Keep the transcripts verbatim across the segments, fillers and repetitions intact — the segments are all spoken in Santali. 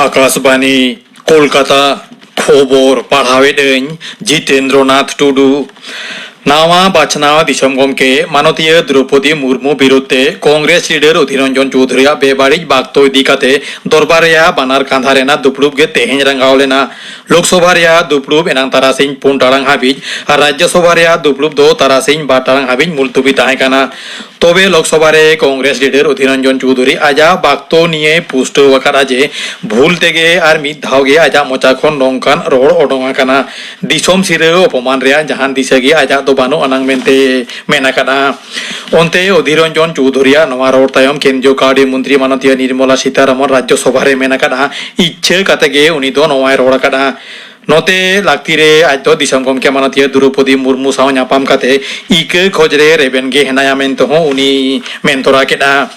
ᱟᱠᱟᱥᱵᱟᱱᱤ, ᱠᱳᱞᱠᱟᱛᱟ᱾ ᱠᱷᱚᱵᱚᱨ ᱯᱟᱲᱦᱟᱣᱮᱫ ᱟᱹᱧ ᱡᱤᱛᱮᱱᱫᱨᱚᱱᱟᱛᱷ ᱴᱩᱰᱩ᱾ ᱱᱟᱣᱟ ᱵᱟᱪᱷᱱᱟᱣ ᱫᱤᱥᱚᱢ ᱜᱚᱢᱠᱮ ᱢᱟᱱᱚᱛᱤᱭᱟᱹ ᱫᱨᱚᱣᱯᱚᱫᱤ ᱢᱩᱨᱢᱩ ᱵᱤᱨᱩᱫᱷ ᱛᱮ ᱠᱚᱝᱜᱨᱮᱥ ᱞᱤᱰᱟᱨ ᱚᱫᱷᱤᱨ ᱨᱚᱧᱡᱚᱱ ᱪᱳᱣᱫᱷᱩᱨᱤᱭᱟᱜ ᱵᱮᱵᱟᱹᱲᱤᱡ ᱵᱟᱠᱛᱚ ᱤᱫᱤ ᱠᱟᱛᱮ ᱫᱚᱨᱵᱟᱨ ᱨᱮᱭᱟᱜ ᱵᱟᱱᱟᱨ ᱠᱟᱸᱫᱷᱟ ᱨᱮᱱᱟᱜ ᱫᱩᱯᱲᱩᱵ ᱜᱮ ᱛᱮᱦᱮᱧ ᱨᱟᱸᱜᱟᱣ ᱞᱮᱱᱟ᱾ ᱞᱳᱠᱥᱚᱵᱷᱟ ᱨᱮᱭᱟᱜ ᱫᱩᱯᱲᱩᱵ ᱮᱱᱟᱝ ᱛᱟᱨᱟᱥᱤᱧ ᱯᱩᱱ ᱴᱟᱲᱟᱝ ᱦᱟᱹᱵᱤᱡ ᱟᱨ ᱨᱟᱡᱽᱡᱚᱥᱚᱵᱷᱟ ᱨᱮᱭᱟᱜ ᱫᱩᱯᱲᱩᱵ ᱫᱚ ᱛᱟᱨᱟᱥᱤᱧ ᱵᱟᱨ ᱴᱟᱲᱟᱝ ᱦᱟᱹᱵᱤᱡ ᱢᱩᱞᱛᱩᱵᱤ ᱛᱟᱦᱮᱸ ᱠᱟᱱᱟ᱾ ᱛᱚᱵᱮ ᱞᱳᱠᱥᱚᱵᱷᱟ ᱨᱮ ᱠᱚᱝᱜᱨᱮᱥ ᱞᱤᱰᱟᱨ ᱚᱫᱷᱤᱨ ᱨᱚᱧᱡᱚᱱ ᱪᱳᱣᱫᱷᱩᱨᱤ ᱟᱡᱟᱜ ᱵᱟᱠᱛᱚ ᱱᱤᱭᱮ ᱯᱩᱥᱴᱟᱹᱣ ᱟᱠᱟᱫᱼᱟ ᱡᱮ ᱵᱷᱩᱞ ᱛᱮᱜᱮ ᱟᱨ ᱢᱤᱫ ᱫᱷᱟᱣ ᱜᱮ ᱟᱡᱟᱜ ᱢᱚᱪᱟ ᱠᱷᱚᱱ ᱱᱚᱝᱠᱟᱱ ᱨᱚᱲ ᱚᱰᱚᱝ ᱟᱠᱟᱱᱟ᱾ ᱫᱤᱥᱚᱢ ᱥᱤᱨᱟᱹ ᱚᱯᱚᱢᱟᱱ ᱨᱮᱭᱟᱜ ᱡᱟᱦᱟᱱ ᱫᱤᱥᱟᱹ ᱜᱮ ᱟᱡᱟᱜ ᱫᱚ ᱵᱟᱹᱱᱩᱜ ᱟᱱᱟᱝ ᱢᱮᱱᱛᱮ ᱢᱮᱱ ᱟᱠᱟᱫᱼᱟ᱾ ᱚᱱᱛᱮ ᱚᱫᱷᱤᱨ ᱨᱚᱧᱡᱚᱱ ᱪᱳᱣᱫᱷᱩᱨᱤᱭᱟᱜ ᱱᱚᱣᱟ ᱨᱚᱲ ᱛᱟᱭᱚᱢ ᱠᱮᱱᱫᱨᱤᱭᱚ ᱠᱟᱹᱣᱰᱤ ᱢᱚᱱᱛᱨᱤ ᱢᱟᱱᱚᱛᱤᱭᱟᱹ ᱱᱤᱨᱢᱚᱞᱟ ᱥᱤᱛᱟᱨᱟᱢᱚᱱ ᱨᱟᱡᱽᱡᱚᱥᱚᱵᱷᱟ ᱨᱮ ᱢᱮᱱ ᱟᱠᱟᱫᱼᱟ, ᱤᱪᱪᱷᱟᱹ ᱠᱟᱛᱮ ᱜᱮ ᱩᱱᱤ ᱫᱚ ᱱᱚᱣᱟᱭ ᱨᱚᱲ ᱟᱠᱟᱫᱼᱟ᱾ ᱱᱚᱛᱮ ᱞᱟᱹᱠᱛᱤ ᱨᱮ ᱟᱡ ᱫᱚ ᱫᱤᱥᱚᱢ ᱜᱚᱢᱠᱮ ᱢᱟᱱᱚᱛᱤᱭᱟᱹ ᱫᱨᱚᱣᱯᱚᱫᱤ ᱢᱩᱨᱢᱩ ᱥᱟᱶ ᱧᱟᱯᱟᱢ ᱠᱟᱛᱮ ᱤᱠᱟᱹ ᱠᱷᱚᱡᱽ ᱨᱮ ᱨᱮᱵᱮᱱ ᱜᱮ ᱦᱮᱱᱟᱭᱟ ᱢᱮᱱᱛᱮ ᱦᱚᱸ ᱩᱱᱤ ᱢᱮᱱ ᱛᱚᱨᱟ ᱠᱮᱫᱼᱟ᱾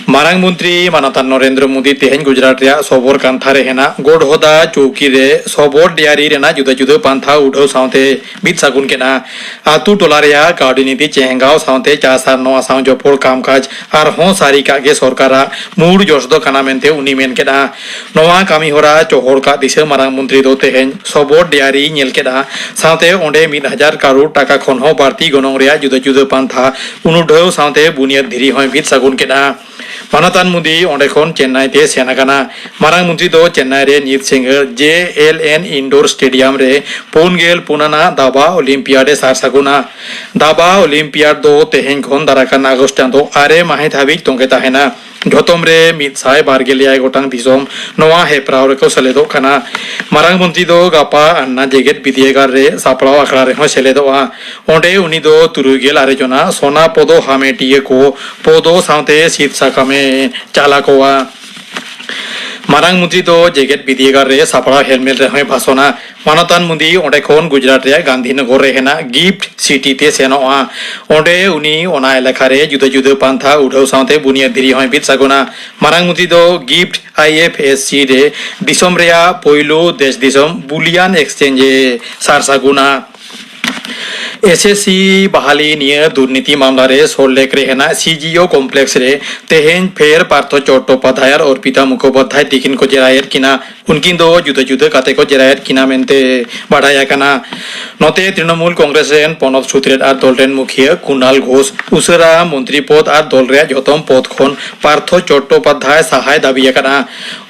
ᱢᱟᱨᱟᱝ ᱢᱚᱱᱛᱨᱤ ᱢᱟᱱᱚᱛᱟᱱ ᱱᱚᱨᱮᱱᱫᱨᱚ ᱢᱳᱫᱤ ᱛᱮᱦᱮᱧ ᱜᱩᱡᱽᱨᱟᱴ ᱨᱮᱭᱟᱜ ᱥᱚᱵᱚᱨ ᱠᱟᱱᱛᱷᱟ ᱨᱮ ᱦᱮᱱᱟᱜ ᱜᱚᱰᱦᱚᱫᱟ ᱪᱳᱣᱠᱤ ᱨᱮ ᱥᱚᱵᱚᱨ ᱰᱤᱭᱟᱨᱤ ᱨᱮᱱᱟᱜ ᱡᱩᱫᱟᱹ ᱡᱩᱫᱟᱹ ᱯᱟᱱᱛᱷᱟ ᱩᱰᱷᱟᱹᱣ ᱥᱟᱶᱛᱮ ᱢᱤᱫ ᱥᱟᱹᱜᱩᱱ ᱠᱮᱫᱼᱟ᱾ ᱟᱛᱳ ᱴᱚᱞᱟ ᱨᱮᱭᱟᱜ ᱠᱟᱹᱣᱰᱤ ᱱᱤᱛᱤ ᱪᱮᱦᱮᱸᱜᱟᱣ ᱥᱟᱶᱛᱮ ᱪᱟᱥ ᱟᱨ ᱱᱚᱣᱟ ᱥᱟᱶ ᱡᱚᱯᱚᱲ ᱠᱟᱢᱠᱟᱡᱽ ᱟᱨᱦᱚᱸ ᱥᱟᱹᱨᱤ ᱠᱟᱜ ᱜᱮ ᱥᱚᱨᱠᱟᱨᱟᱜ ᱢᱩᱲ ᱡᱚᱥ ᱫᱚ ᱠᱟᱱᱟ ᱢᱮᱱᱛᱮ ᱩᱱᱤ ᱢᱮᱱ ᱠᱮᱫᱼᱟ᱾ ᱱᱚᱣᱟ ᱠᱟᱹᱢᱤ ᱦᱚᱨᱟ ᱪᱚᱦᱚᱲ ᱠᱟᱜ ᱫᱤᱥᱟᱹ ᱢᱟᱨᱟᱝ ᱢᱚᱱᱛᱨᱤ ᱫᱚ ᱛᱮᱦᱮᱧ ᱥᱚᱵᱚᱨ ᱰᱤᱭᱟᱨᱤᱭ ᱧᱮᱞ ᱠᱮᱫᱼᱟ᱾ ᱥᱟᱶᱛᱮ ᱚᱸᱰᱮ ᱢᱤᱫ ᱦᱟᱡᱟᱨ ᱠᱟᱨᱳᱲ ᱴᱟᱠᱟ ᱠᱷᱚᱱ ᱦᱚᱸ ᱵᱟᱹᱲᱛᱤ ᱜᱚᱱᱚᱝ ᱨᱮᱭᱟᱜ ᱡᱩᱫᱟᱹ ᱡᱩᱫᱟᱹ ᱯᱟᱱᱛᱷᱟ ᱩᱱᱩᱰᱷᱟᱹᱣ ᱥᱟᱶᱛᱮ ᱵᱩᱱᱤᱭᱟᱹᱫ ᱫᱷᱤᱨᱤ ᱦᱚᱸᱭ ᱵᱤᱫ ᱥᱟᱹᱜᱩᱱ ᱠᱮᱫᱼᱟ᱾ ᱢᱟᱱᱚᱛᱟᱱ ᱢᱳᱫᱤ ᱚᱸᱰᱮ ᱠᱷᱚᱱ ᱪᱮᱱᱱᱟᱭ ᱛᱮ ᱥᱮᱱ ᱟᱠᱟᱱᱟ᱾ ᱢᱟᱨᱟᱝ ᱢᱚᱱᱛᱨᱤ ᱫᱚ ᱪᱮᱱᱱᱟᱭ ᱨᱮ ᱧᱤᱫ ᱥᱤᱸᱜᱟᱹᱲ ᱡᱮ ᱮᱞ ᱮᱱ ᱤᱱᱰᱳᱨ ᱥᱴᱮᱰᱤᱭᱟᱢ ᱨᱮ ᱯᱩᱱ ᱜᱮᱞ ᱯᱩᱱ ᱟᱱᱟᱜ ᱫᱟᱵᱟ ᱚᱞᱤᱢᱯᱤᱭᱟᱰ ᱮ ᱥᱟᱨ ᱥᱟᱹᱜᱩᱱᱟ᱾ ᱫᱟᱵᱟ ᱚᱞᱤᱢᱯᱤᱭᱟᱰ ᱫᱚ ᱛᱮᱦᱮᱧ ᱠᱷᱚᱱ ᱫᱟᱨᱟᱭ ᱠᱟᱱ ᱟᱜᱚᱥᱴ ᱪᱟᱸᱫᱚ ᱟᱨᱮ ᱢᱟᱹᱦᱤᱛ ᱦᱟᱹᱵᱤᱡ ᱛᱚᱸᱜᱮ ᱛᱟᱦᱮᱱᱟ᱾ ᱡᱷᱚᱛᱚᱢ ᱨᱮ ᱢᱤᱫ ᱥᱟᱭ ᱵᱟᱨ ᱜᱮᱞ ᱮᱭᱟᱭ ᱜᱚᱴᱟᱝ ᱫᱤᱥᱚᱢ ᱱᱚᱣᱟ ᱦᱮᱯᱨᱟᱣ ᱨᱮᱠᱚ ᱥᱮᱞᱮᱫᱚᱜ ᱠᱟᱱᱟ᱾ ᱢᱟᱨᱟᱝ ᱢᱚᱱᱛᱨᱤ ᱫᱚ ᱜᱟᱯᱟ ᱟᱱᱱᱟ ᱡᱮᱜᱮᱛ ᱵᱤᱨᱫᱟᱹᱜᱟᱲ ᱨᱮ ᱥᱟᱯᱲᱟᱣ ᱟᱠᱷᱲᱟ ᱨᱮᱦᱚᱸᱭ ᱥᱮᱞᱮᱫᱚᱜᱼᱟ᱾ ᱚᱸᱰᱮ ᱩᱱᱤ ᱫᱚ ᱛᱩᱨᱩᱭ ᱜᱮᱞ ᱟᱨᱮ ᱡᱚᱱᱟ ᱥᱚᱱᱟ ᱯᱚᱫᱚ ᱦᱟᱢᱮᱴᱤᱭᱟᱹ ᱠᱚ ᱯᱚᱫᱚ ᱥᱟᱶᱛᱮ ᱥᱤᱫ ᱥᱟᱠᱟᱢᱮ ᱪᱟᱞ ᱟᱠᱚᱣᱟ᱾ ᱢᱟᱨᱟᱝ ᱢᱚᱱᱛᱨᱤ ᱫᱚ ᱡᱮᱜᱮᱛ ᱵᱤᱨᱫᱟᱹᱜᱟᱲ ᱨᱮ ᱥᱟᱯᱲᱟᱣ ᱦᱮᱞᱢᱮᱞ ᱨᱮᱦᱚᱸᱭ ᱵᱷᱟᱥᱚᱱᱟ᱾ ᱢᱟᱱᱚᱛᱟᱱ ᱢᱳᱫᱤ ᱚᱸᱰᱮ ᱠᱷᱚᱱ ᱜᱩᱡᱽᱨᱟᱴ ᱨᱮᱭᱟᱜ ᱜᱟᱱᱫᱷᱤᱱᱚᱜᱚᱨ ᱨᱮ ᱦᱮᱱᱟᱜ ᱜᱤᱯᱷᱴ ᱥᱤᱴᱤ ᱛᱮ ᱥᱮᱱᱚᱜᱼᱟ᱾ ᱚᱸᱰᱮ ᱩᱱᱤ ᱚᱱᱟ ᱮᱞᱟᱠᱟ ᱨᱮ ᱡᱩᱫᱟᱹ ᱡᱩᱫᱟᱹ ᱯᱟᱱᱛᱷᱟ ᱩᱰᱷᱟᱹᱣ ᱥᱟᱶᱛᱮ ᱵᱩᱱᱤᱭᱟᱹᱫ ᱫᱷᱤᱨᱤ ᱦᱚᱸᱭ ᱵᱤᱫ ᱥᱟᱹᱜᱩᱱᱟ᱾ ᱢᱟᱨᱟᱝ ᱢᱚᱱᱛᱨᱤ ᱫᱚ gift I F S C ᱨᱮ ᱫᱤᱥᱚᱢ ᱨᱮᱭᱟᱜ ᱯᱳᱭᱞᱳ ᱫᱮᱥ ᱫᱤᱥᱚᱢ ᱵᱩᱞᱤᱭᱟᱱ ᱮᱠᱥᱪᱮᱧᱡᱽ ᱮ ᱥᱟᱨ ᱥᱟᱹᱜᱩᱱᱟ᱾ ᱮᱥ ᱮᱥ ᱥᱤ ᱵᱟᱦᱟᱞᱤ ᱱᱤᱭᱟᱹ ᱫᱩᱨᱱᱤᱛᱤ ᱢᱟᱢᱞᱟ ᱨᱮ ᱥᱚᱞᱴ ᱞᱮᱠ ᱨᱮ ᱦᱮᱱᱟᱜ ᱥᱤ ᱡᱤ ᱳ ᱠᱚᱢᱯᱞᱮᱠᱥ ᱨᱮ ᱛᱮᱦᱮᱧ ᱯᱷᱮᱨ ᱯᱟᱨᱛᱷᱚ ᱪᱚᱴᱴᱳᱯᱟᱫᱷᱟᱭ ᱟᱨ ᱚᱨᱯᱤᱛᱟ ᱢᱩᱠᱷᱳᱯᱟᱫᱷᱟᱭ ᱛᱤᱠᱤᱱ ᱠᱚ ᱡᱮᱨᱟᱭᱮᱫ ᱠᱤᱱᱟ᱾ ᱩᱱᱠᱤᱱ ᱫᱚ ᱡᱩᱫᱟᱹ ᱡᱩᱫᱟᱹ ᱠᱟᱛᱮ ᱠᱚ ᱡᱮᱨᱟᱭᱮᱫ ᱠᱤᱱᱟ ᱢᱮᱱᱛᱮ ᱵᱟᱰᱟᱭ ᱟᱠᱟᱱᱟ᱾ ᱱᱚᱛᱮ ᱛᱨᱤᱱᱚᱢᱩᱞ ᱠᱚᱝᱜᱨᱮᱥ ᱨᱮᱱ ᱯᱚᱱᱚᱛ ᱥᱩᱛᱨᱮᱛ ᱟᱨ ᱫᱚᱞ ᱨᱮᱱ ᱢᱩᱠᱷᱤᱭᱟᱹ ᱠᱩᱱᱟᱞ ᱜᱷᱳᱥ ᱩᱥᱟᱹᱨᱟ ᱢᱚᱱᱛᱨᱤ ᱯᱚᱫᱽ ᱟᱨ ᱫᱚᱞ ᱨᱮᱭᱟᱜ ᱡᱚᱛᱚᱢ ᱯᱚᱫᱽ ᱠᱷᱚᱱ ᱯᱟᱨᱛᱷᱚ ᱪᱚᱴᱴᱳᱯᱟᱫᱷᱟᱭ ᱥᱟᱦᱟᱭ ᱫᱟᱹᱵᱤ ᱟᱠᱟᱱᱟ᱾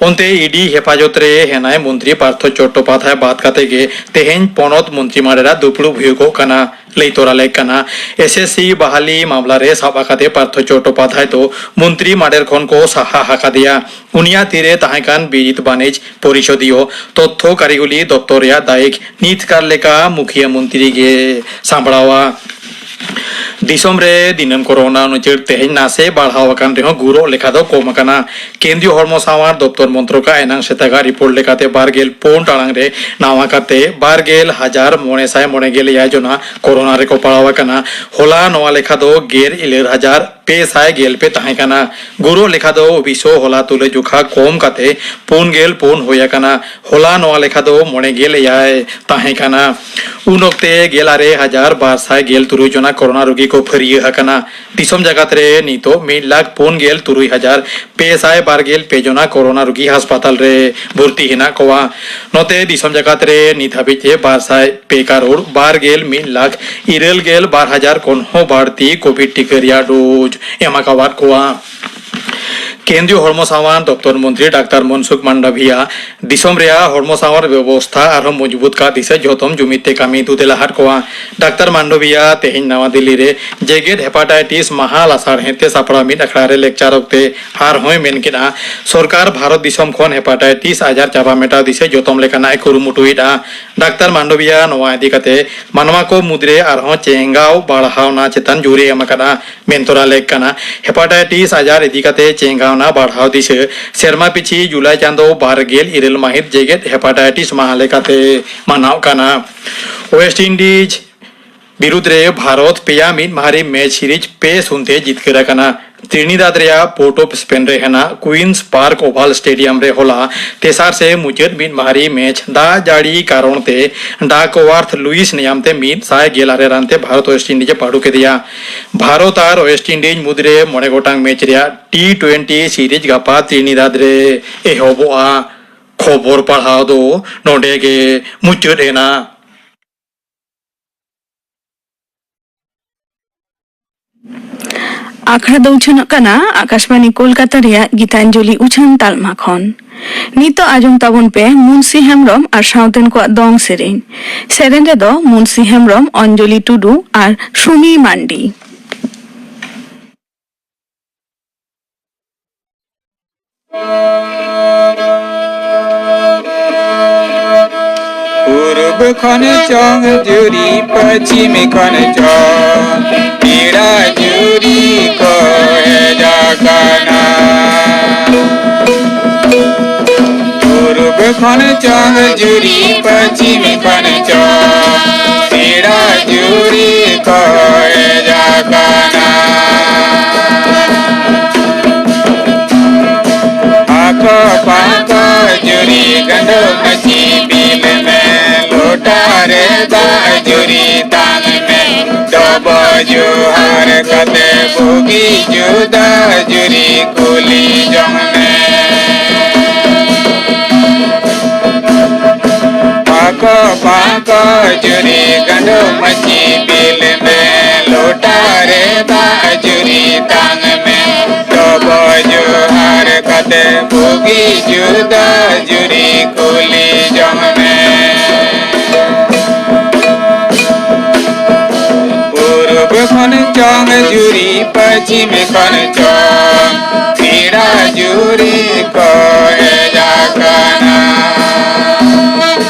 ᱚᱱᱛᱮ ᱤ ᱰᱤ ᱦᱮᱯᱷᱟᱡᱚᱛ ᱨᱮ ᱦᱮᱱᱟᱭ ᱢᱚᱱᱛᱨᱤ ᱯᱟᱨᱛᱷᱚ ᱪᱚᱴᱴᱳᱯᱟᱫᱷᱟᱭ ᱵᱟᱫ ᱠᱟᱛᱮ ᱜᱮ ᱛᱮᱦᱮᱧ ᱯᱚᱱᱚᱛ ᱢᱚᱱᱛᱨᱤ ᱢᱟᱰᱮᱨᱟ ᱫᱩᱯᱲᱩᱵ ᱦᱩᱭᱩᱜᱚᱜ ᱠᱟᱱᱟ᱾ ᱞᱟᱹᱭ ᱛᱚᱨᱟ ᱞᱮᱠ ᱠᱟᱱᱟ, ᱮᱥ ᱮᱥ ᱥᱤ ᱵᱟᱦᱟᱞᱤ ᱢᱟᱢᱞᱟ ᱨᱮ ᱥᱟᱵ ᱟᱠᱟᱫᱮ ᱯᱟᱨᱛᱷᱚ ᱪᱚᱴᱴᱳᱯᱟᱫᱷᱟᱭ ᱫᱚ ᱢᱚᱱᱛᱨᱤ ᱢᱟᱰᱮᱨ ᱠᱷᱚᱱ ᱠᱚ ᱥᱟᱦᱟ ᱟᱠᱟᱫᱮᱭᱟ᱾ ᱩᱱᱤᱭᱟᱜ ᱛᱤᱨᱮ ᱛᱟᱦᱮᱸ ᱠᱟᱱ ᱵᱤᱨᱤᱫ ᱵᱟᱹᱱᱤᱡᱽ ᱯᱚᱨᱤᱥᱚᱫᱤᱭᱚ ᱛᱚᱛᱛᱷᱚ ᱠᱟᱹᱨᱤᱜᱚᱞᱤ ᱫᱚᱯᱛᱚᱨ ᱨᱮᱭᱟᱜ ᱫᱟᱭᱤᱠ ᱱᱤᱛᱠᱟᱨ ᱞᱮᱠᱟ ᱢᱩᱠᱷᱤᱭᱟᱹ ᱢᱚᱱᱛᱨᱤ ᱜᱮ ᱥᱟᱢᱵᱲᱟᱣᱟ᱾ ᱫᱤᱥᱚᱢ ᱨᱮ ᱫᱤᱱᱟᱹᱢ ᱠᱚᱨᱳᱱᱟ ᱩᱪᱟᱹᱲ ᱛᱮᱦᱮᱧ ᱱᱟᱥᱮ ᱵᱟᱲᱦᱟᱣ ᱟᱠᱟᱱ ᱨᱮᱦᱚᱸ ᱜᱩᱨᱚᱜ ᱞᱮᱠᱟ ᱫᱚ ᱠᱚᱢ ᱟᱠᱟᱱᱟ᱾ ᱠᱮᱱᱫᱨᱤᱭᱚ ᱦᱚᱲᱢᱚ ᱥᱟᱶᱟᱨ ᱫᱚᱯᱛᱚᱨ ᱢᱚᱱᱛᱨᱚᱠᱟᱜ ᱮᱱᱟᱝ ᱥᱮᱛᱟᱜᱟᱜ ᱨᱤᱯᱳᱨᱴ ᱞᱮᱠᱟᱛᱮ ᱵᱟᱨ ᱜᱮᱞ ᱯᱩᱱ ᱴᱟᱲᱟᱝ ᱨᱮ ᱱᱟᱣᱟ ᱠᱟᱛᱮ ᱵᱟᱨ ᱜᱮᱞ ᱦᱟᱡᱟᱨ ᱢᱚᱬᱮ ᱥᱟᱭ ᱢᱚᱬᱮ ᱜᱮᱞ ᱮᱭᱟᱭ ᱡᱚᱱᱟ ᱠᱚᱨᱳᱱᱟ ᱨᱮᱠᱚ ᱯᱟᱲᱟᱣ ᱟᱠᱟᱱᱟ᱾ ᱦᱚᱞᱟ ᱱᱚᱣᱟ ᱞᱮᱠᱷᱟ ᱫᱚ ᱜᱮᱞ ᱤᱨᱟᱹᱞ ᱦᱟᱡᱟᱨ ᱯᱮ ᱥᱟᱭ ᱜᱮᱞ ᱯᱮ ᱛᱟᱦᱮᱸ ᱠᱟᱱᱟ᱾ ᱜᱩᱨᱚᱜ ᱞᱮᱠᱷᱟ ᱫᱚ ᱚᱵᱤᱥᱥᱚ ᱦᱚᱞᱟ ᱛᱩᱞᱟᱹ ᱡᱚᱠᱷᱟ ᱠᱚᱢ ᱠᱟᱛᱮ ᱯᱩᱱ ᱜᱮᱞ ᱯᱩᱱ ᱦᱩᱭ ᱟᱠᱟᱱᱟ᱾ ᱦᱚᱞᱟ ᱱᱚᱣᱟ ᱞᱮᱠᱷᱟ ᱫᱚ ᱢᱚᱬᱮ ᱜᱮᱞ ᱮᱭᱟᱭ ᱛᱟᱦᱮᱸ ᱠᱟᱱᱟ᱾ ᱩᱱ ᱚᱠᱛᱮ ᱜᱮᱞ ᱟᱨᱮ ᱦᱟᱡᱟᱨ ᱵᱟᱨ ᱥᱟᱭ ᱜᱮᱞ ᱛᱩᱨᱩᱭ ᱡᱚᱱᱟ ᱠᱚᱨᱳᱱᱟ ᱨᱩᱜᱤ ᱠᱚ ᱯᱷᱟᱹᱨᱭᱟᱹ ᱟᱠᱟᱱᱟ᱾ ᱫᱤᱥᱚᱢ ᱡᱟᱠᱟᱛ ᱨᱮ ᱱᱤᱛᱚᱜ ᱢᱤᱫ ᱞᱟᱠᱷ ᱯᱩᱱ ᱜᱮᱞ ᱛᱩᱨᱩᱭ ᱦᱟᱡᱟᱨ ᱯᱮ ᱥᱟᱭ ᱵᱟᱨ ᱜᱮᱞ ᱯᱮ ᱡᱚᱱᱟ ᱠᱚᱨᱳᱱᱟ ᱨᱩᱜᱤ ᱦᱟᱥᱯᱟᱛᱟᱞ ᱨᱮ ᱵᱷᱚᱨᱛᱤ ᱦᱮᱱᱟᱜ ᱠᱚᱣᱟ᱾ ᱱᱚᱛᱮ ᱫᱤᱥᱚᱢ ᱡᱟᱠᱟᱛ ᱨᱮ ᱱᱤᱛ ᱦᱟᱹᱵᱤᱡ ᱛᱮ ᱵᱟᱨ ᱥᱟᱭ ᱯᱮ ᱠᱟᱨᱳᱲ ᱵᱟᱨ ᱜᱮᱞ ᱢᱤᱫ ᱞᱟᱠᱷ ᱤᱨᱟᱹᱞ ᱜᱮᱞ ᱵᱟᱨ ᱦᱟᱡᱟᱨ ᱠᱷᱚᱱ ᱦᱚᱸ ᱵᱟᱹᱲᱛᱤ ᱠᱳᱵᱷᱤᱰ ᱴᱤᱠᱟᱹ ᱨᱮᱭᱟᱜ ᱰᱳᱡᱽ ᱮᱢ ᱟᱠᱟᱣᱟᱫ ᱠᱚᱣᱟ᱾ ᱠᱮᱱᱫᱨᱤᱭᱚ ᱦᱚᱲᱢᱚ ᱥᱟᱶᱟᱨ ᱫᱚᱯᱛᱚᱨ ᱢᱚᱱᱛᱨᱤ ᱰᱟᱠᱛᱟᱨ ᱢᱚᱱᱥᱩᱠᱷ ᱢᱟᱱᱰᱟᱵᱷᱤᱭᱟ ᱫᱤᱥᱚᱢ ᱨᱮᱭᱟᱜ ᱦᱚᱲᱢᱚ ᱥᱟᱶᱟᱨ ᱵᱮᱵᱚᱥᱛᱷᱟ ᱟᱨᱦᱚᱸ ᱢᱚᱡᱽᱵᱩᱛ ᱠᱟᱜ ᱫᱤᱥᱟᱹ ᱡᱚᱛᱚᱢ ᱡᱩᱢᱤᱫ ᱛᱮ ᱠᱟᱹᱢᱤ ᱫᱩᱫᱮᱞᱟ ᱦᱟᱫ ᱠᱚᱣᱟ᱾ ᱰᱟᱠᱛᱟᱨ ᱢᱟᱱᱰᱚᱵᱷᱤᱭᱟ ᱛᱮᱦᱮᱧ ᱱᱟᱣᱟ ᱫᱤᱞᱞᱤ ᱨᱮ ᱡᱮᱜᱮᱛ ᱦᱮᱯᱟᱴᱟᱭᱴᱤᱥ ᱢᱟᱦᱟ ᱞᱟᱥᱟᱲᱦᱮᱫ ᱛᱮ ᱥᱟᱯᱲᱟᱣ ᱢᱤᱫ ᱟᱠᱷᱲᱟ ᱨᱮ ᱞᱮᱠᱪᱟᱨ ᱚᱠᱛᱮ ᱟᱨᱦᱚᱸᱭ ᱢᱮᱱ ᱠᱮᱫᱼᱟ, ᱥᱚᱨᱠᱟᱨ ᱵᱷᱟᱨᱚᱛ ᱫᱤᱥᱚᱢ ᱠᱷᱚᱱ ᱦᱮᱯᱟᱴᱟᱭᱴᱤᱥ ᱟᱡᱟᱨ ᱪᱟᱵᱟ ᱢᱮᱴᱟᱣ ᱫᱤᱥᱟᱹ ᱡᱚᱛᱚᱢ ᱞᱮᱠᱟᱱᱟᱜ ᱮ ᱠᱩᱨᱩᱢᱩᱴᱩᱭᱮᱫᱼᱟ᱾ ᱰᱟᱠᱛᱟᱨ ᱢᱟᱱᱰᱚᱵᱷᱤᱭᱟ ᱱᱚᱣᱟ ᱤᱫᱤ ᱠᱟᱛᱮ ᱢᱟᱱᱣᱟ ᱠᱚ ᱢᱩᱫᱽᱨᱮ ᱟᱨᱦᱚᱸ ᱪᱮᱸᱜᱟᱣ ᱵᱟᱲᱦᱟᱣᱱᱟ ᱪᱮᱛᱟᱱ ᱡᱳᱨᱮ ᱮᱢ ᱟᱠᱟᱫᱼᱟ᱾ ᱢᱮᱱ ᱛᱚᱨᱟ ᱞᱮᱠ ᱠᱟᱱᱟ, ᱦᱮᱯᱟᱴᱟᱭᱴᱤᱥ ᱟᱡᱟᱨ ᱤᱫᱤ ᱠᱟᱛᱮ ᱪᱮᱸᱜᱟᱣᱱᱟ ᱵᱟᱲᱦᱟᱣ ᱫᱤᱥᱟᱹ ᱥᱮᱨᱢᱟ ᱯᱤᱪᱷᱤ ᱡᱩᱞᱟᱭ ᱪᱟᱸᱫᱚ ᱵᱟᱨ ᱜᱮᱞ ᱤᱨᱟᱹᱞ ᱢᱟᱹᱦᱤᱛ ᱡᱮᱜᱮᱛ ᱦᱮᱯᱟᱴᱟᱭᱴᱤᱥ ᱢᱟᱦᱟ ᱞᱮᱠᱟᱛᱮ ᱢᱟᱱᱟᱣ ᱠᱟᱱᱟ᱾ ᱳᱭᱮᱥᱴ ᱤᱱᱰᱤᱡᱽ ᱵᱤᱨᱩᱫᱽ ᱨᱮ ᱵᱷᱟᱨᱚᱛ ᱯᱮᱭᱟ ᱢᱤᱫ ᱢᱟᱦᱟ ᱨᱮ ᱢᱮᱪ ᱥᱤᱨᱤᱡᱽ ᱯᱮ ᱥᱩᱱ ᱛᱮ ᱡᱤᱛᱠᱟᱹᱨ ᱟᱠᱟᱱᱟ᱾ ᱛᱨᱤᱱᱤᱫᱟᱫᱽ ᱨᱮᱭᱟᱜ ᱯᱳᱨᱴ ᱚᱯᱷ ᱥᱯᱮᱱ ᱨᱮ ᱦᱮᱱᱟᱜ ᱠᱩᱭᱤᱱᱥ ᱯᱟᱨᱠ ᱳᱵᱷᱟᱞ ᱥᱴᱮᱰᱤᱭᱟᱢ ᱨᱮ ᱦᱚᱞᱟ ᱛᱮᱥᱟᱨ ᱥᱮ ᱢᱩᱪᱟᱹᱫ ᱢᱤᱫ ᱢᱟᱦᱟᱨᱤ ᱢᱮᱪ ᱫᱟᱜ ᱡᱟᱹᱲᱤ ᱠᱟᱨᱚᱱ ᱛᱮ ᱰᱟᱠᱣᱟᱨᱛᱷ ᱞᱩᱭᱤᱥ ᱱᱮᱭᱟᱢ ᱛᱮ ᱢᱤᱫ ᱥᱟᱭ ᱜᱮᱞ ᱟᱨᱮ ᱨᱟᱱ ᱛᱮ ᱵᱷᱟᱨᱚᱛ ᱳᱭᱮᱥᱴ ᱤᱱᱰᱤᱡᱽ ᱮ ᱯᱟᱹᱰᱩ ᱠᱮᱫᱮᱭᱟ᱾ ᱵᱷᱟᱨᱚᱛ ᱟᱨ ᱳᱭᱮᱥᱴ ᱤᱱᱰᱤᱡᱽ ᱢᱩᱫᱽᱨᱮ ᱢᱚᱬᱮ ᱜᱚᱴᱟᱝ ᱢᱮᱪ ᱨᱮᱭᱟᱜ ᱴᱤ ᱴᱩᱭᱮᱱᱴᱤ ᱥᱤᱨᱤᱡᱽ ᱜᱟᱯᱟ ᱛᱨᱤᱱᱤᱫᱟᱫᱽ ᱨᱮ ᱮᱦᱚᱵᱚᱜᱼᱟ᱾ ᱠᱷᱚᱵᱚᱨ ᱯᱟᱲᱦᱟᱣ ᱫᱚ ᱱᱚᱰᱮ ᱜᱮ ᱢᱩᱪᱟᱹᱫ ᱮᱱᱟ᱾ ᱟᱠᱷᱲᱟ ᱫᱚ ᱩᱪᱷᱟᱹᱱᱚᱜ ᱠᱟᱱᱟ ᱟᱠᱟᱥᱵᱟᱱᱤ ᱠᱳᱞᱠᱟᱛᱟ ᱨᱮᱭᱟᱜ ᱜᱤᱛᱟᱧᱡᱚᱞᱤ ᱩᱪᱷᱟᱹᱱ ᱛᱟᱞᱢᱟ ᱠᱷᱚᱱ᱾ ᱱᱤᱛᱚᱜ ᱟᱸᱡᱚᱢ ᱛᱟᱵᱚᱱ ᱯᱮ ᱢᱩᱱᱥᱤ ᱦᱮᱢᱵᱽᱨᱚᱢ ᱟᱨ ᱥᱟᱶᱛᱮᱱ ᱠᱚᱣᱟᱜ ᱫᱚᱝ ᱥᱮᱨᱮᱧ᱾ ᱥᱮᱨᱮᱧ ᱨᱮᱫᱚ ᱢᱩᱱᱥᱤ ᱦᱮᱢᱵᱽᱨᱚᱢ, ᱚᱧᱡᱚᱞᱤ ᱴᱩᱰᱩ ᱟᱨ ᱥᱩᱢᱤ ᱢᱟᱱᱰᱤ᱾ ᱯᱩᱨᱩᱵ ᱠᱷᱚᱱ ᱪᱚᱝ ᱡᱩᱨᱤ, ᱯᱚᱪᱷᱤᱢ ᱠᱷᱚᱱ ᱪᱚᱝ ᱯᱮᱲᱟ ᱡᱩᱨᱤ ᱠᱚ ᱦᱮᱡ ᱟᱠᱟᱱᱟ᱾ ᱯᱩᱨᱩᱵ ᱠᱷᱚᱱ ᱪᱚᱝ ᱡᱩᱨᱤ, ᱯᱚᱪᱷᱤᱢ ᱠᱷᱚᱱ ᱪᱚᱝ ᱯᱮᱲᱟ ᱡᱩᱨᱤ ᱠᱚ ᱦᱮᱡ ᱟᱠᱟᱱᱟ᱾ ᱯᱟᱠᱚ ᱯᱟᱠᱚ ᱡᱩᱨᱤ, ᱜᱟᱸᱰᱚ ᱢᱟᱹᱪᱤ ᱵᱤᱞ ᱢᱮ, ᱞᱚᱴᱟ ᱨᱮ ᱫᱟᱜ ᱡᱩᱨᱤ ᱛᱟᱝ ᱢᱮ᱾ ᱰᱚᱵᱚ ᱡᱚᱦᱟᱨ ᱠᱟᱛᱮ ᱵᱩᱜᱤ ᱡᱩᱫᱟᱹ ᱡᱩᱨᱤ ᱠᱩᱞᱤ ᱡᱚᱝ ᱢᱮ᱾ ᱯᱟᱠᱚ ᱯᱟᱠᱚ ᱡᱩᱨᱤ, ᱜᱟᱸᱰᱚ ᱢᱟᱹᱪᱤ ᱵᱤᱞ ᱢᱮ, ᱞᱚᱴᱟ ᱨᱮ ᱫᱟᱜ ᱡᱩᱨᱤ ᱛᱟᱝ ᱢᱮ᱾ ᱰᱚᱵᱚ ᱡᱚᱦᱟᱨ ᱠᱟᱛᱮ ᱵᱩᱜᱤ ᱡᱩᱫᱟᱹ ᱡᱩᱨᱤ ᱠᱩᱞᱤ ᱡᱚᱝ ᱢᱮ᱾ ᱯᱩᱨᱩᱵ ᱠᱷᱚᱱ ᱪᱚᱝ ᱡᱩᱨᱤ, ᱯᱚᱪᱷᱤᱢ ᱠᱷᱚᱱ ᱪᱚᱝ ᱯᱮᱲᱟ ᱡᱩᱨᱤ ᱠᱚ ᱦᱮᱡ ᱟᱠᱟᱱᱟ᱾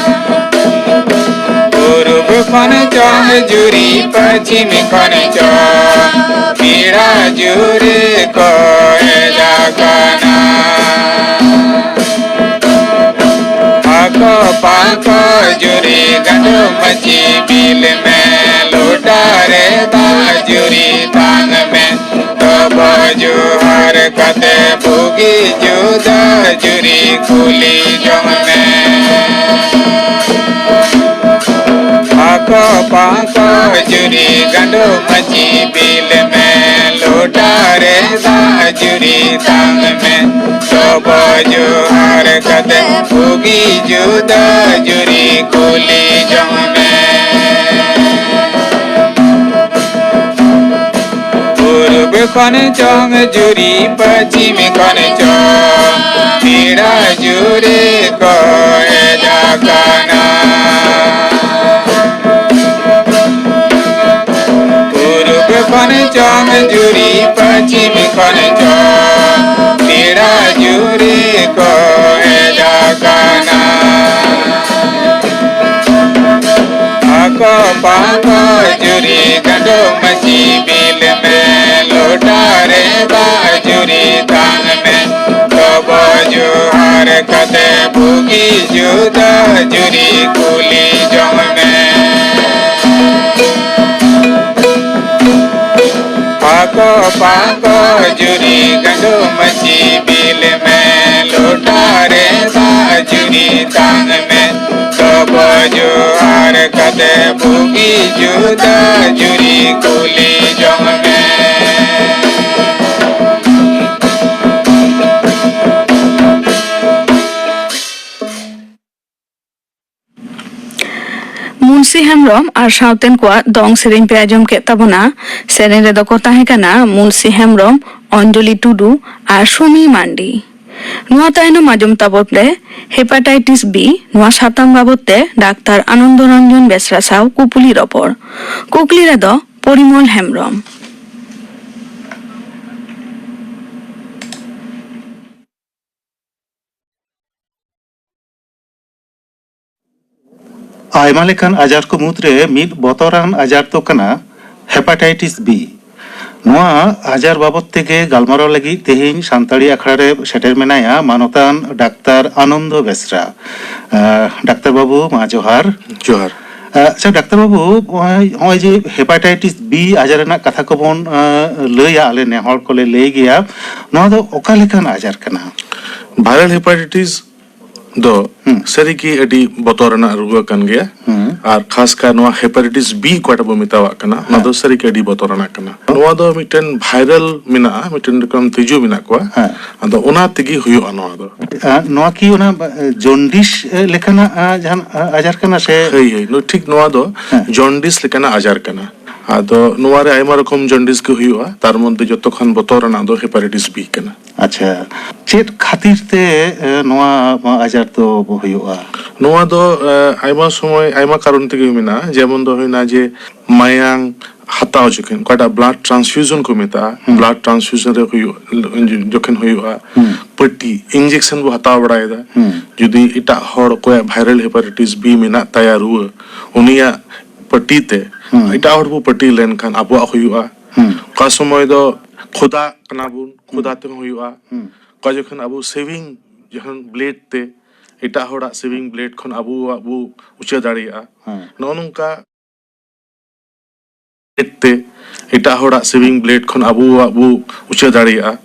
ᱯᱩᱨᱩᱵ ᱠᱷᱚᱱ ᱪᱚᱝ ᱡᱩᱨᱤ, ᱯᱚᱪᱷᱤᱢ ᱠᱷᱚᱱ ᱪᱚᱝ ᱯᱮᱲᱟ ᱡᱩᱨᱤ ᱠᱚ ᱦᱮᱡ ᱟᱠᱟᱱᱟ᱾ ᱯᱟᱠᱚ ᱯᱟᱠᱚ ᱡᱩᱨᱤ, ᱜᱟᱸᱰᱚ ᱢᱟᱹᱪᱤ ᱵᱤᱞ ᱢᱮ, ᱞᱚᱴᱟ ᱨᱮ ᱫᱟᱜ ᱡᱩᱨᱤ ᱛᱟᱝ ᱢᱮ᱾ ᱰᱚᱵᱚ ᱡᱚᱦᱟᱨ ᱠᱟᱛᱮ ᱵᱩᱜᱤ ᱡᱩᱫᱟᱹ ᱡᱩᱨᱤ ᱠᱩᱞᱤ ᱡᱚᱝ ᱢᱮ᱾ ᱟᱠᱚ ᱯᱟᱠᱚ ᱡᱩᱨᱤ ᱜᱟᱸᱰᱚ ᱢᱟᱹᱪᱤ ᱵᱤᱞ ᱢᱮ, ᱞᱚᱴᱟ ᱨᱮ ᱫᱟᱜ ᱡᱩᱨᱤ ᱛᱟᱝ ᱢᱮ᱾ ᱛᱚᱵᱚ ᱡᱚᱦᱟᱨ ᱠᱟᱛᱮ ᱵᱩᱜᱤ ᱡᱩᱫᱟᱹ ᱡᱩᱨᱤ ᱠᱩᱞᱤ ᱡᱚᱝ ᱢᱮ᱾ ᱯᱩᱨᱩᱵ ᱠᱷᱚᱱ ᱪᱚᱝ ᱡᱩᱨᱤ, ᱯᱟᱹᱪᱷᱤᱢ ᱠᱷᱚᱱ ᱪᱚᱝ ᱯᱮᱲᱟ ᱡᱩᱨᱤ ᱠᱚ ᱦᱮᱡ ᱟᱠᱟᱱᱟ᱾ ᱯᱩᱨᱩᱵ ᱠᱷᱚᱱ ᱪᱚᱝ ᱡᱩᱨᱤ, ᱯᱟᱹᱪᱷᱤᱢ ᱠᱷᱚᱱ ᱪᱚᱝ ᱯᱮᱲᱟ ᱡᱩᱨᱤ ᱠᱚ ᱦᱮᱡ ᱟᱠᱟᱱᱟ᱾ ᱟᱠᱚ ᱯᱟᱠᱚ ᱡᱩᱨᱤ ᱜᱟᱸᱰᱚ ᱢᱟᱹᱪᱤ ᱵᱤᱞ ᱢᱮ, ᱞᱚᱴᱟ ᱨᱮ ᱫᱟᱜ ᱡᱩᱨᱤ ᱛᱟᱝ ᱢᱮ᱾ ᱛᱚᱵᱚ ᱡᱚᱦᱟᱨ ᱠᱟᱛᱮ ᱵᱩᱜᱤ ᱡᱩᱫᱟᱹ ᱡᱩᱨᱤ ᱠᱩᱞᱤ ᱡᱚᱝ ᱢᱮ᱾ ᱯᱟᱠᱚ ᱯᱟᱠᱚ ᱡᱩᱨᱤ ᱜᱟᱸᱰᱚ ᱢᱟᱹᱪᱤ ᱵᱤᱞ ᱢᱮ, ᱞᱚᱴᱟ ᱨᱮ ᱫᱟᱜ ᱡᱩᱨᱤ ᱛᱟᱝ ᱢᱮ᱾ ᱛᱚᱵᱚ ᱡᱚᱦᱟᱨ ᱠᱟᱛᱮ ᱵᱩᱜᱤ ᱡᱩᱫᱟᱹ ᱡᱩᱨᱤ ᱠᱩᱞᱤ ᱡᱚᱝ ᱢᱮ᱾ ᱢᱩᱱᱥᱤ ᱦᱮᱢᱵᱽᱨᱚᱢ ᱟᱨ ᱥᱟᱶᱛᱮᱱ ᱠᱚᱣᱟᱜ ᱫᱚᱝ ᱥᱮᱨᱮᱧ ᱯᱮ ᱟᱸᱡᱚᱢ ᱠᱮᱫ ᱛᱟᱵᱚᱱᱟ᱾ ᱥᱮᱨᱮᱧ ᱨᱮᱫᱚ ᱠᱚ ᱛᱟᱦᱮᱸ ᱠᱟᱱᱟ ᱢᱩᱱᱥᱤ ᱦᱮᱢᱵᱽᱨᱚᱢ, ᱚᱧᱡᱚᱞᱤ ᱴᱩᱰᱩ ᱟᱨ ᱥᱩᱢᱤ ᱢᱟᱱᱰᱤ᱾ ᱱᱚᱣᱟ ᱛᱟᱭᱱᱚᱢ ᱟᱸᱡᱚᱢ ᱛᱟᱵᱚᱱ ᱯᱮ ᱦᱮᱯᱟᱴᱟᱭᱴᱤᱥ ᱵᱤ, ᱱᱚᱣᱟ ᱥᱟᱛᱟᱢ ᱵᱟᱵᱚᱛ ᱛᱮ ᱰᱟᱠᱛᱟᱨ ᱟᱱᱚᱱᱫᱚ ᱨᱚᱧᱡᱚᱱ ᱵᱮᱥᱨᱟ ᱥᱟᱶ ᱠᱩᱯᱩᱞᱤ ᱨᱚᱯᱚᱲ᱾ ᱠᱩᱠᱞᱤ ᱨᱮᱫᱚ ᱯᱚᱨᱤᱢᱚᱞ ᱦᱮᱢᱵᱽᱨᱚᱢ᱾ ᱟᱭᱢᱟ ᱞᱮᱠᱟᱱ ᱟᱡᱟᱨ ᱠᱚ ᱢᱩᱫᱽᱨᱮ ᱢᱤᱫ ᱵᱚᱛᱚᱨᱟᱱ ᱟᱡᱟᱨ ᱫᱚ ᱠᱟᱱᱟ ᱦᱮᱯᱟᱴᱟᱭᱴᱤᱥ ᱵᱤ᱾ ᱱᱚᱣᱟ ᱟᱡᱟᱨ ᱵᱟᱵᱚᱫ ᱛᱮᱜᱮ ᱜᱟᱞᱢᱟᱨᱟᱣ ᱞᱟᱹᱜᱤᱫ ᱛᱮᱦᱮᱧ ᱥᱟᱱᱛᱟᱲᱤ ᱟᱠᱷᱲᱟ ᱨᱮ ᱥᱮᱴᱮᱨ ᱢᱮᱱᱟᱭᱟ ᱢᱟᱱᱚᱛᱟᱱ ᱰᱟᱠᱛᱟᱨ ᱟᱱᱚᱱᱫᱚ ᱵᱮᱥᱨᱟ᱾ ᱟᱸ, ᱰᱟᱠᱛᱟᱨ ᱵᱟᱹᱵᱩ, ᱢᱟ ᱡᱚᱦᱟᱨ᱾ ᱡᱚᱦᱟᱨ᱾ ᱟᱪᱪᱷᱟ ᱰᱟᱠᱛᱟᱨ ᱵᱟᱹᱵᱩ, ᱱᱚᱜᱼᱚᱭ ᱱᱚᱜᱼᱚᱭ ᱡᱮ ᱦᱮᱯᱟᱴᱟᱭᱴᱤᱥ ᱵᱤ ᱟᱡᱟᱨ ᱨᱮᱱᱟᱜ ᱠᱟᱛᱷᱟ ᱠᱚᱵᱚᱱ ᱟᱸ, ᱞᱟᱹᱭᱟ, ᱟᱞᱮ ᱱᱮ ᱦᱚᱲ ᱠᱚᱞᱮ ᱞᱟᱹᱭ ᱜᱮᱭᱟ, ᱱᱚᱣᱟ ᱫᱚ ᱚᱠᱟ ᱞᱮᱠᱟᱱ ᱟᱡᱟᱨ ᱠᱟᱱᱟ? ᱵᱷᱟᱭᱨᱟᱞ ᱦᱮᱯᱟᱴᱟᱭᱴᱤᱥ ᱫᱚ ᱥᱟᱹᱨᱤᱜᱮ ᱟᱹᱰᱤ ᱵᱚᱛᱚᱨ ᱨᱮᱱᱟᱜ ᱨᱩᱣᱟᱹ ᱠᱟᱱ ᱜᱮᱭᱟ᱾ ᱟᱨ ᱠᱷᱟᱥ ᱠᱟᱨ ᱱᱚᱣᱟ ᱦᱮᱯᱟᱴᱟᱭᱴᱤᱥ ᱵᱤ ᱚᱠᱟᱴᱟᱜ ᱵᱚ ᱢᱮᱛᱟᱣᱟᱜ ᱠᱟᱱᱟ, ᱚᱱᱟ ᱫᱚ ᱥᱟᱹᱨᱤᱜᱮ ᱟᱹᱰᱤ ᱵᱚᱛᱚᱨ ᱨᱮᱱᱟᱜ ᱠᱟᱱᱟ᱾ ᱱᱚᱣᱟ ᱫᱚ ᱢᱤᱫᱴᱮᱱ ᱵᱷᱟᱭᱨᱟᱞ ᱢᱮᱱᱟᱜᱼᱟ, ᱢᱤᱫᱴᱮᱱ ᱨᱚᱠᱚᱢ ᱛᱤᱡᱩ ᱢᱮᱱᱟᱜ ᱠᱚᱣᱟ᱾ ᱟᱫᱚ ᱚᱱᱟ ᱛᱮᱜᱮ ᱦᱩᱭᱩᱜᱼᱟ ᱱᱚᱣᱟ ᱫᱚ᱾ ᱟᱨ ᱱᱚᱣᱟ ᱠᱤ ᱚᱱᱟ ᱡᱚᱱᱰᱤᱥ ᱞᱮᱠᱟᱱᱟᱜ ᱟᱸ, ᱡᱟᱦᱟᱱ ᱟᱸ, ᱟᱡᱟᱨ ᱠᱟᱱᱟ ᱥᱮ? ᱦᱳᱭ ᱦᱳᱭ, ᱱᱚ- ᱴᱷᱤᱠ ᱱᱚᱣᱟ ᱫᱚ ᱡᱚᱱᱰᱤᱥ ᱞᱮᱠᱟᱱᱟᱜ ᱟᱡᱟᱨ ᱠᱟᱱᱟ᱾ ᱟᱫᱚ ᱱᱚᱣᱟ ᱨᱮ ᱟᱭᱢᱟ ᱨᱚᱠᱚᱢ ᱡᱚᱱᱰᱤᱥ ᱜᱮ ᱦᱩᱭᱩᱜᱼᱟ, ᱛᱟᱨ ᱢᱚᱫᱽᱫᱷᱮ ᱡᱚᱛᱚ ᱠᱷᱚᱱ ᱵᱚᱛᱚᱨ ᱟᱱᱟᱜ ᱫᱚ ᱦᱮᱯᱟᱴᱟᱭᱴᱤᱥ ᱵᱤ ᱠᱟᱱᱟ᱾ ᱟᱪᱪᱷᱟ, ᱪᱮᱫ ᱠᱷᱟᱹᱛᱤᱨ ᱛᱮ ᱮ, ᱱᱚᱣᱟ ᱟᱡᱟᱨ ᱫᱚ ᱦᱩᱭᱩᱜᱼᱟ? ᱱᱚᱣᱟ ᱫᱚ ᱮ, ᱟᱭᱢᱟ ᱥᱚᱢᱚᱭ ᱟᱭᱢᱟ ᱠᱟᱨᱚᱱ ᱛᱮᱜᱮ ᱢᱮᱱᱟᱜᱼᱟ, ᱡᱮᱢᱚᱱ ᱫᱚ ᱦᱩᱭᱱᱟ ᱡᱮ ᱢᱟᱭᱟᱝ ᱦᱟᱛᱟᱣ ᱡᱚᱠᱷᱚᱱ, ᱚᱠᱟᱴᱟᱜ ᱵᱞᱟᱰ ᱴᱨᱟᱱᱥᱯᱷᱤᱭᱩᱡᱚᱱ ᱠᱚ ᱢᱮᱛᱟᱜᱼᱟ, ᱵᱞᱟᱰ ᱴᱨᱟᱱᱥᱯᱷᱤᱭᱩᱡᱚᱱ ᱨᱮ ᱦᱩᱭᱩᱜ ᱡᱚᱠᱷᱚᱱ ᱦᱩᱭᱩᱜᱼᱟ, ᱯᱟᱹᱴᱤ ᱤᱧᱡᱮᱠᱥᱚᱱ ᱵᱚ ᱦᱟᱛᱟᱣ ᱵᱟᱲᱟᱭᱮᱫᱟ, ᱡᱩᱫᱤ ᱮᱴᱟᱜ ᱦᱚᱲ ᱚᱠᱚᱭᱟᱜ ᱵᱷᱟᱭᱨᱟᱞ ᱦᱮᱯᱟᱴᱟᱭᱴᱤᱥ ᱵᱤ ᱢᱮᱱᱟᱜ ᱛᱟᱭᱟ ᱨᱩᱣᱟᱹ, ᱩᱱᱤᱭᱟᱜ ᱯᱟᱹᱴᱤ ᱛᱮ ᱮᱴᱟᱜ ᱦᱚᱲ ᱵᱚ ᱯᱟᱹᱴᱤ ᱞᱮᱱᱠᱷᱟᱱ ᱟᱵᱚᱣᱟᱜ ᱦᱩᱭᱩᱜᱼᱟ᱾ ᱚᱠᱟ ᱥᱚᱢᱚᱭ ᱫᱚ ᱠᱷᱚᱫᱟ ᱠᱟᱱᱟ ᱵᱚᱱ, ᱠᱷᱚᱫᱟ ᱛᱮᱦᱚᱸ ᱦᱩᱭᱩᱜᱼᱟ᱾ ᱚᱠᱟ ᱡᱚᱠᱷᱚᱱ ᱟᱵᱚ ᱥᱮᱵᱷᱤᱝ ᱡᱚᱠᱷᱚᱱ ᱵᱞᱮᱰ ᱛᱮ ᱮᱴᱟᱜ ᱦᱚᱲᱟᱜ ᱥᱮᱵᱷᱤᱝ ᱵᱞᱮᱰ ᱠᱷᱚᱱ ᱟᱵᱚᱣᱟᱜ ᱵᱚ ᱩᱪᱟᱹᱲ ᱫᱟᱲᱮᱭᱟᱜᱼᱟ᱾ ᱱᱚᱜᱼᱚ ᱱᱚᱝᱠᱟ ᱛᱮ ᱮᱴᱟᱜ ᱦᱚᱲᱟᱜ ᱥᱮᱵᱷᱤᱝ ᱵᱞᱮᱰ ᱠᱷᱚᱱ ᱟᱵᱚᱣᱟᱜ ᱵᱚ ᱩᱪᱟᱹᱲ ᱫᱟᱲᱮᱭᱟᱜᱼᱟ᱾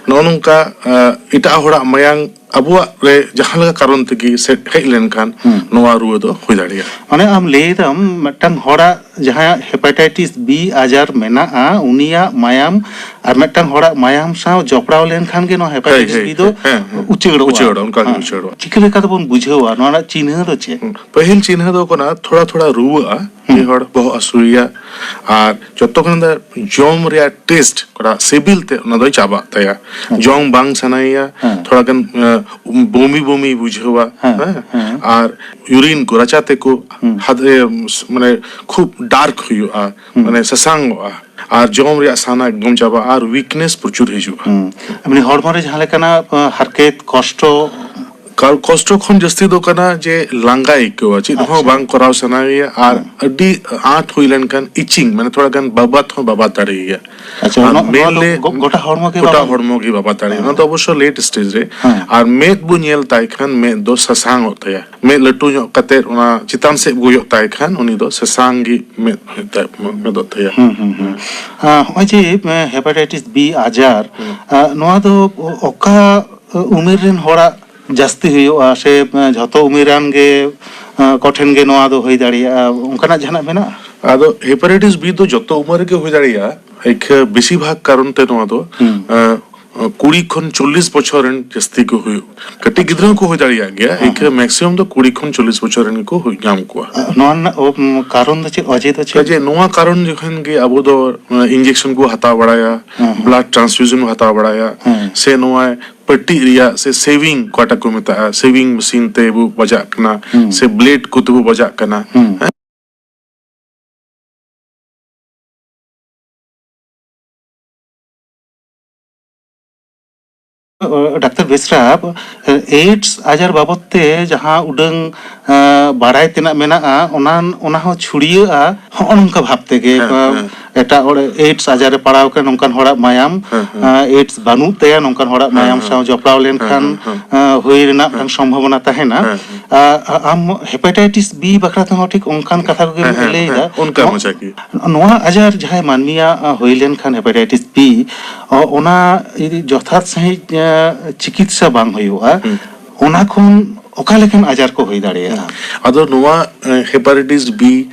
ᱱᱚᱜᱼᱚ ᱱᱚᱝᱠᱟ ᱮ, ᱮᱴᱟᱜ ᱦᱚᱲᱟᱜ ᱢᱟᱭᱟᱝ ᱟᱵᱚᱣᱟᱜ ᱨᱮ ᱡᱟᱦᱟᱸ ᱞᱮᱠᱟ ᱠᱟᱨᱚᱱ ᱛᱮᱜᱮ ᱥᱮ ᱦᱮᱡ ᱞᱮᱱᱠᱷᱟᱱ ᱱᱚᱣᱟ ᱨᱩᱣᱟᱹ ᱫᱚ ᱦᱩᱭ ᱫᱟᱲᱮᱭᱟᱜᱼᱟ᱾ ᱢᱟᱱᱮ ᱟᱢ ᱞᱟᱹᱭ ᱫᱟᱢ ᱢᱤᱫᱴᱟᱝ ᱦᱚᱲᱟᱜ ᱡᱟᱦᱟᱸᱭᱟᱜ ᱦᱮᱯᱟᱴᱟᱭᱴᱤᱥ ᱵᱤ ᱟᱡᱟᱨ ᱢᱮᱱᱟᱜᱼᱟ, ᱩᱱᱤᱭᱟᱜ ᱢᱟᱭᱟᱢ ᱟᱨ ᱢᱤᱫᱴᱟᱝ ᱦᱚᱲᱟᱜ ᱢᱟᱭᱟᱢ ᱥᱟᱶ ᱡᱚᱯᱲᱟᱣ ᱞᱮᱱᱠᱷᱟᱱ ᱜᱮ ᱱᱚᱣᱟ ᱦᱮᱯᱟᱴᱟᱭᱴᱤᱥ ᱵᱤ ᱫᱚ ᱦᱮᱸ, ᱦᱮᱸ᱾ ᱩᱪᱟᱹᱲᱚᱜᱼᱟ᱾ ᱩᱪᱟᱹᱲᱚᱜᱼᱟ, ᱚᱱᱠᱟ ᱜᱮ ᱩᱪᱟᱹᱲᱚᱜᱼᱟ᱾ ᱪᱤᱠᱟᱹ ᱞᱮᱠᱟ ᱛᱮᱵᱚᱱ ᱵᱩᱡᱷᱟᱹᱣᱟ ᱱᱚᱣᱟ ᱨᱮᱱᱟᱜ ᱪᱤᱱᱦᱟᱹ ᱫᱚ ᱪᱮᱫ? ᱯᱟᱹᱦᱤᱞ ᱪᱤᱱᱦᱟᱹ ᱫᱚ ᱠᱟᱱᱟ ᱛᱷᱚᱲᱟ ᱛᱷᱚᱲᱟ ᱨᱩᱣᱟᱹᱜᱼᱟ, ᱢᱤᱫ ᱦᱚᱲ ᱵᱚᱦᱚᱜ ᱦᱟᱹᱥᱩᱭᱮᱭᱟ, ᱟᱨ ᱡᱚᱛᱚ ᱠᱷᱚᱱ ᱫᱚ ᱡᱚᱢ ᱨᱮᱭᱟᱜ ᱴᱮᱥᱴ, ᱚᱠᱟᱴᱟᱜ ᱥᱤᱵᱤᱞ ᱛᱮ, ᱚᱱᱟ ᱫᱚᱭ ᱪᱟᱵᱟᱜ ᱛᱟᱭᱟ᱾ ᱡᱚᱢ ᱵᱟᱝ ᱥᱟᱱᱟᱭᱮᱭᱟ, ᱛᱷᱚᱲᱟ ᱜᱟᱱ ᱮ, ᱵᱚᱢᱤ ᱵᱚᱢᱤ ᱵᱩᱡᱷᱟᱹᱣᱟ᱾ ᱦᱮᱸ? ᱟᱨ ᱤᱭᱩᱨᱤᱱ ᱠᱚ, ᱨᱟᱪᱟ ᱛᱮᱠᱚ ᱦᱟᱫ-, ᱮ, ᱢᱟᱱᱮ ᱠᱷᱩᱵ ᱰᱟᱨᱠ ᱦᱩᱭᱩᱜᱼᱟ, ᱢᱟᱱᱮ ᱥᱟᱥᱟᱝᱚᱜᱼᱟ, ᱟᱨ ᱡᱚᱢ ᱨᱮᱭᱟᱜ ᱥᱟᱱᱟ ᱮᱠᱫᱚᱢ ᱪᱟᱵᱟᱜᱼᱟ, ᱟᱨ ᱣᱤᱠᱱᱮᱥ ᱯᱨᱚᱪᱩᱨ ᱦᱤᱡᱩᱜᱼᱟ᱾ ᱮᱢᱱᱤ ᱦᱚᱲᱢᱚ ᱨᱮ ᱡᱟᱦᱟᱸ ᱞᱮᱠᱟᱱᱟᱜ ᱮ, ᱦᱟᱨᱠᱮᱛ ᱠᱚᱥᱴᱚ ᱠᱟᱞ ᱠᱚᱥᱴᱚ ᱠᱷᱚᱱ ᱡᱟᱹᱥᱛᱤ ᱫᱚ ᱠᱟᱱᱟ ᱡᱮ ᱞᱟᱸᱜᱟ ᱟᱹᱭᱠᱟᱹᱣᱟ, ᱪᱮᱫ ᱦᱚᱸ ᱟᱪᱪᱷᱟ᱾ ᱵᱟᱝ ᱠᱚᱨᱟᱣ ᱥᱟᱱᱟᱭᱮᱭᱟ, ᱟᱨ ᱦᱮᱸ᱾ ᱟᱹᱰᱤ ᱟᱸᱴ ᱦᱩᱭ ᱞᱮᱱᱠᱷᱟᱱ ᱤᱪᱤᱝ, ᱢᱟᱱᱮ ᱛᱷᱚᱲᱟ ᱜᱟᱱ ᱵᱟᱵᱟᱫ ᱦᱚᱸ ᱵᱟᱵᱟᱫ ᱫᱟᱲᱮᱭᱟᱭᱟ᱾ ᱟᱪᱪᱷᱟ, ᱟᱨ ᱚᱱᱟ, ᱚᱱᱟ ᱫᱚ ᱢᱮᱱᱞᱮ ᱜᱚ-, ᱜᱚᱴᱟ ᱦᱚᱲᱢᱚ ᱜᱮ ᱜᱚᱴᱟ ᱵᱟᱵᱟᱫ? ᱦᱚᱲᱢᱚ ᱜᱮ ᱵᱟᱵᱟᱫ ᱫᱟᱲᱮᱭᱟᱜᱼᱟ᱾ ᱦᱮᱸ᱾ ᱚᱱᱟ ᱫᱚ ᱚᱵᱚᱥᱥᱚ ᱞᱮᱴ ᱥᱴᱮᱡᱽ ᱨᱮ᱾ ᱦᱮᱸ᱾ ᱟᱨ ᱢᱮᱫ ᱵᱚ ᱧᱮᱞ ᱛᱟᱭ ᱠᱷᱟᱱ ᱢᱮᱫ ᱫᱚ ᱥᱟᱥᱟᱝ ᱚᱜ ᱛᱟᱭᱟ, ᱢᱮᱫ ᱞᱟᱹᱴᱩ ᱧᱚᱜ ᱠᱟᱛᱮ ᱚᱱᱟ ᱪᱮᱛᱟᱱ ᱥᱮᱫ ᱠᱚᱭᱚᱜ ᱛᱟᱭ ᱠᱷᱟᱱ ᱩᱱᱤ ᱫᱚ ᱥᱟᱥᱟᱝ ᱜᱮ ᱢᱮᱫ ᱦᱩᱭᱩᱜ ᱛᱟᱭ, ᱢᱮᱫᱚᱜ ᱛᱟᱭᱟ᱾ ᱦᱩᱸ, ᱦᱩᱸ, ᱦᱩᱸ᱾ ᱦᱮᱸ᱾ ᱟᱸ, ᱦᱚᱸᱜᱼᱚᱭ ᱡᱮ, ᱮ, ᱦᱮᱯᱟᱴᱟᱭᱴᱤᱥ ᱵᱤ ᱟᱡᱟᱨ, ᱦᱩᱸ᱾ ᱟᱸ, ᱱᱚᱣᱟ ᱫᱚ ᱚ-, ᱚᱠᱟ, ᱮ, ᱩᱢᱮᱨ ᱨᱮᱱ ᱦᱚᱲᱟᱜ ᱡᱟᱹᱥᱛᱤ ᱦᱩᱭᱩᱜᱼᱟ, ᱥᱮ, ᱮ, ᱡᱷᱚᱛᱚ ᱩᱢᱮᱨᱟᱱ ᱜᱮ, ᱮ, ᱠᱚᱴᱷᱮᱱ ᱜᱮ ᱱᱚᱣᱟ ᱫᱚ ᱦᱩᱭ ᱫᱟᱲᱮᱭᱟᱜᱼᱟ, ᱚᱱᱠᱟᱱᱟᱜ ᱡᱟᱦᱟᱱᱟᱜ ᱢᱮᱱᱟᱜᱼᱟ? ᱟᱫᱚ ᱦᱮᱯᱟᱴᱟᱭᱴᱤᱥ ᱵᱤ ᱫᱚ ᱡᱚᱛᱚ ᱩᱢᱮᱨ ᱨᱮᱜᱮ ᱦᱩᱭ ᱫᱟᱲᱮᱭᱟᱜᱼᱟ᱾ ᱮᱠᱷᱟᱹ ᱵᱮᱥᱤᱨ ᱵᱷᱟᱜᱽ ᱠᱟᱨᱚᱱ ᱛᱮ ᱱᱚᱣᱟ ᱫᱚ, ᱦᱩᱸ᱾ ᱮ, ᱠᱩᱲᱤ ᱠᱷᱚᱱ ᱪᱚᱞᱞᱤᱥ ᱵᱚᱪᱷᱚᱨ ᱨᱮᱱ ᱡᱟᱹᱥᱛᱤ ᱠᱚ ᱦᱩᱭᱩᱜ᱾ ᱠᱟᱹᱴᱤᱡ ᱜᱤᱫᱽᱨᱟᱹ ᱦᱚᱸᱠᱚ ᱦᱩᱭ ᱫᱟᱲᱮᱭᱟᱜ ᱜᱮᱭᱟ᱾ ᱦᱮᱸ, ᱮᱠᱷᱟᱹ ᱦᱮᱸ᱾ ᱢᱮᱠᱥᱤᱢᱟᱢ ᱫᱚ ᱠᱩᱲᱤ ᱠᱷᱚᱱ ᱪᱚᱞᱞᱤᱥ ᱵᱚᱪᱷᱚᱨ ᱨᱮᱱ ᱜᱮᱠᱚ ᱦᱩᱭ ᱧᱟᱢ ᱠᱚᱣᱟ᱾ ᱱᱚᱣᱟ ᱨᱮᱱᱟᱜ, ᱩᱢ, ᱠᱟᱨᱚᱱ ᱫᱚ ᱪᱮᱫ? ᱚᱡᱮ ᱫᱚ ᱪᱮᱫ? ᱡᱮ ᱱᱚᱣᱟ ᱠᱟᱨᱚᱱ ᱡᱚᱠᱷᱚᱱ ᱜᱮ ᱟᱵᱚ ᱫᱚ, ᱮ, ᱤᱧᱡᱮᱠᱥᱚᱱ ᱠᱚ ᱦᱟᱛᱟᱣ ᱵᱟᱲᱟᱭᱟ, ᱦᱮᱸ, ᱦᱮᱸ᱾ ᱵᱞᱟᱰ ᱴᱨᱟᱱᱥᱯᱷᱤᱭᱩᱡᱚᱱ ᱠᱚ ᱦᱟᱛᱟᱣ ᱵᱟᱲᱟᱭᱟ, ᱦᱮᱸ᱾ ᱥᱮ ᱱᱚᱣᱟ ᱯᱟᱹᱴᱤ ᱨᱮᱭᱟᱜ ᱥᱮ ᱥᱮᱵᱷᱤᱝ ᱚᱠᱟᱴᱟᱜ ᱠᱚ ᱢᱮᱛᱟᱜᱼᱟ, ᱥᱮᱵᱷᱤᱝ ᱢᱮᱥᱤᱱ ᱛᱮ ᱵᱚ ᱵᱟᱡᱟᱜ ᱠᱟᱱᱟ, ᱦᱩᱸ᱾ ᱥᱮ ᱵᱞᱮᱰ ᱠᱚᱛᱮ ᱵᱚ ᱵᱟᱡᱟᱜ ᱠᱟᱱᱟ, ᱦᱩᱸ᱾ ᱦᱮᱸ? ᱰᱟᱠᱛᱟᱨ ᱵᱮᱥᱨᱟ, ᱮᱭᱰᱥ ᱟᱡᱟᱨ ᱵᱟᱵᱚᱫ ᱛᱮ ᱡᱟᱦᱟᱸ ᱩᱰᱟᱹᱝ, ᱮ, ᱵᱟᱲᱟᱭ ᱛᱮᱱᱟᱜ ᱢᱮᱱᱟᱜᱼᱟ, ᱚᱱᱟ, ᱚᱱᱟ ᱦᱚᱸ ᱪᱷᱩᱲᱭᱟᱹᱜᱼᱟ ᱦᱚᱸᱜᱼᱚ ᱱᱚᱝᱠᱟ ᱵᱷᱟᱵᱽ ᱛᱮᱜᱮ᱾ ᱦᱮᱸ, ᱮ, ᱦᱮᱸ᱾ ᱮᱴᱟᱜ ᱦᱚᱲ ᱮᱭᱰᱥ ᱟᱡᱟᱨ ᱨᱮ ᱯᱟᱲᱟᱣ ᱟᱠᱟᱱ ᱱᱚᱝᱠᱟᱱ ᱦᱚᱲᱟᱜ ᱢᱟᱭᱟᱢ, ᱦᱮᱸ, ᱦᱮᱸ᱾ ᱮ, ᱮᱭᱰᱥ ᱵᱟᱹᱱᱩᱜ ᱛᱟᱭᱟ ᱱᱚᱝᱠᱟᱱ ᱦᱚᱲᱟᱜ ᱦᱮᱸ, ᱢᱟᱭᱟᱢ ᱦᱮᱸ᱾ ᱥᱟᱶ ᱡᱚᱯᱲᱟᱣ ᱦᱮᱸ, ᱞᱮᱱᱠᱷᱟᱱ, ᱦᱮᱸ, ᱦᱮᱸ᱾ ᱮ, ᱦᱩᱭ ᱨᱮᱱᱟᱜ ᱦᱮᱸ᱾ ᱢᱤᱫᱴᱟᱝ ᱥᱚᱢᱵᱷᱟᱵᱚᱱᱟ ᱛᱟᱦᱮᱱᱟ᱾ ᱦᱮᱸ, ᱦᱮᱸ᱾ ᱟ, ᱟ-, ᱟᱢ ᱦᱮᱯᱟᱴᱟᱭᱴᱤᱥ ᱵᱤ ᱵᱟᱠᱷᱨᱟ ᱛᱮᱦᱚᱸ ᱴᱷᱤᱠ ᱚᱱᱠᱟᱱ ᱠᱟᱛᱷᱟ ᱠᱚᱜᱮᱢ ᱦᱮᱸ, ᱦᱮᱸ, ᱞᱟᱹᱭ ᱮᱫᱟ᱾ ᱦᱮᱸ, ᱚᱱᱠᱟ ᱱᱚ-, ᱢᱟᱪᱷᱟ ᱜᱮ᱾ ᱱᱚᱣᱟ ᱟᱡᱟᱨ ᱡᱟᱦᱟᱸᱭ ᱢᱟᱹᱱᱢᱤᱭᱟᱜ, ᱟ, ᱦᱩᱭ ᱞᱮᱱᱠᱷᱟᱱ ᱦᱮᱯᱟᱴᱟᱭᱴᱤᱥ ᱵᱤ, ᱚ-, ᱚᱱᱟ ᱡᱩᱫᱤ ᱡᱚᱛᱷᱟᱛ ᱥᱟᱺᱦᱤᱡ, ᱮ, ᱪᱤᱠᱤᱛᱥᱟ ᱵᱟᱝ ᱦᱩᱭᱩᱜᱼᱟ, ᱦᱩᱸ᱾ ᱚᱱᱟ ᱠᱷᱚᱱ ᱚᱠᱟ ᱞᱮᱠᱟᱱ ᱟᱡᱟᱨ ᱠᱚ ᱦᱩᱭ ᱫᱟᱲᱮᱭᱟᱜᱼᱟ? ᱟᱫᱚ ᱱᱚᱣᱟ, ᱮ, ᱦᱮᱯᱟᱴᱟᱭᱴᱤᱥ ᱵᱤ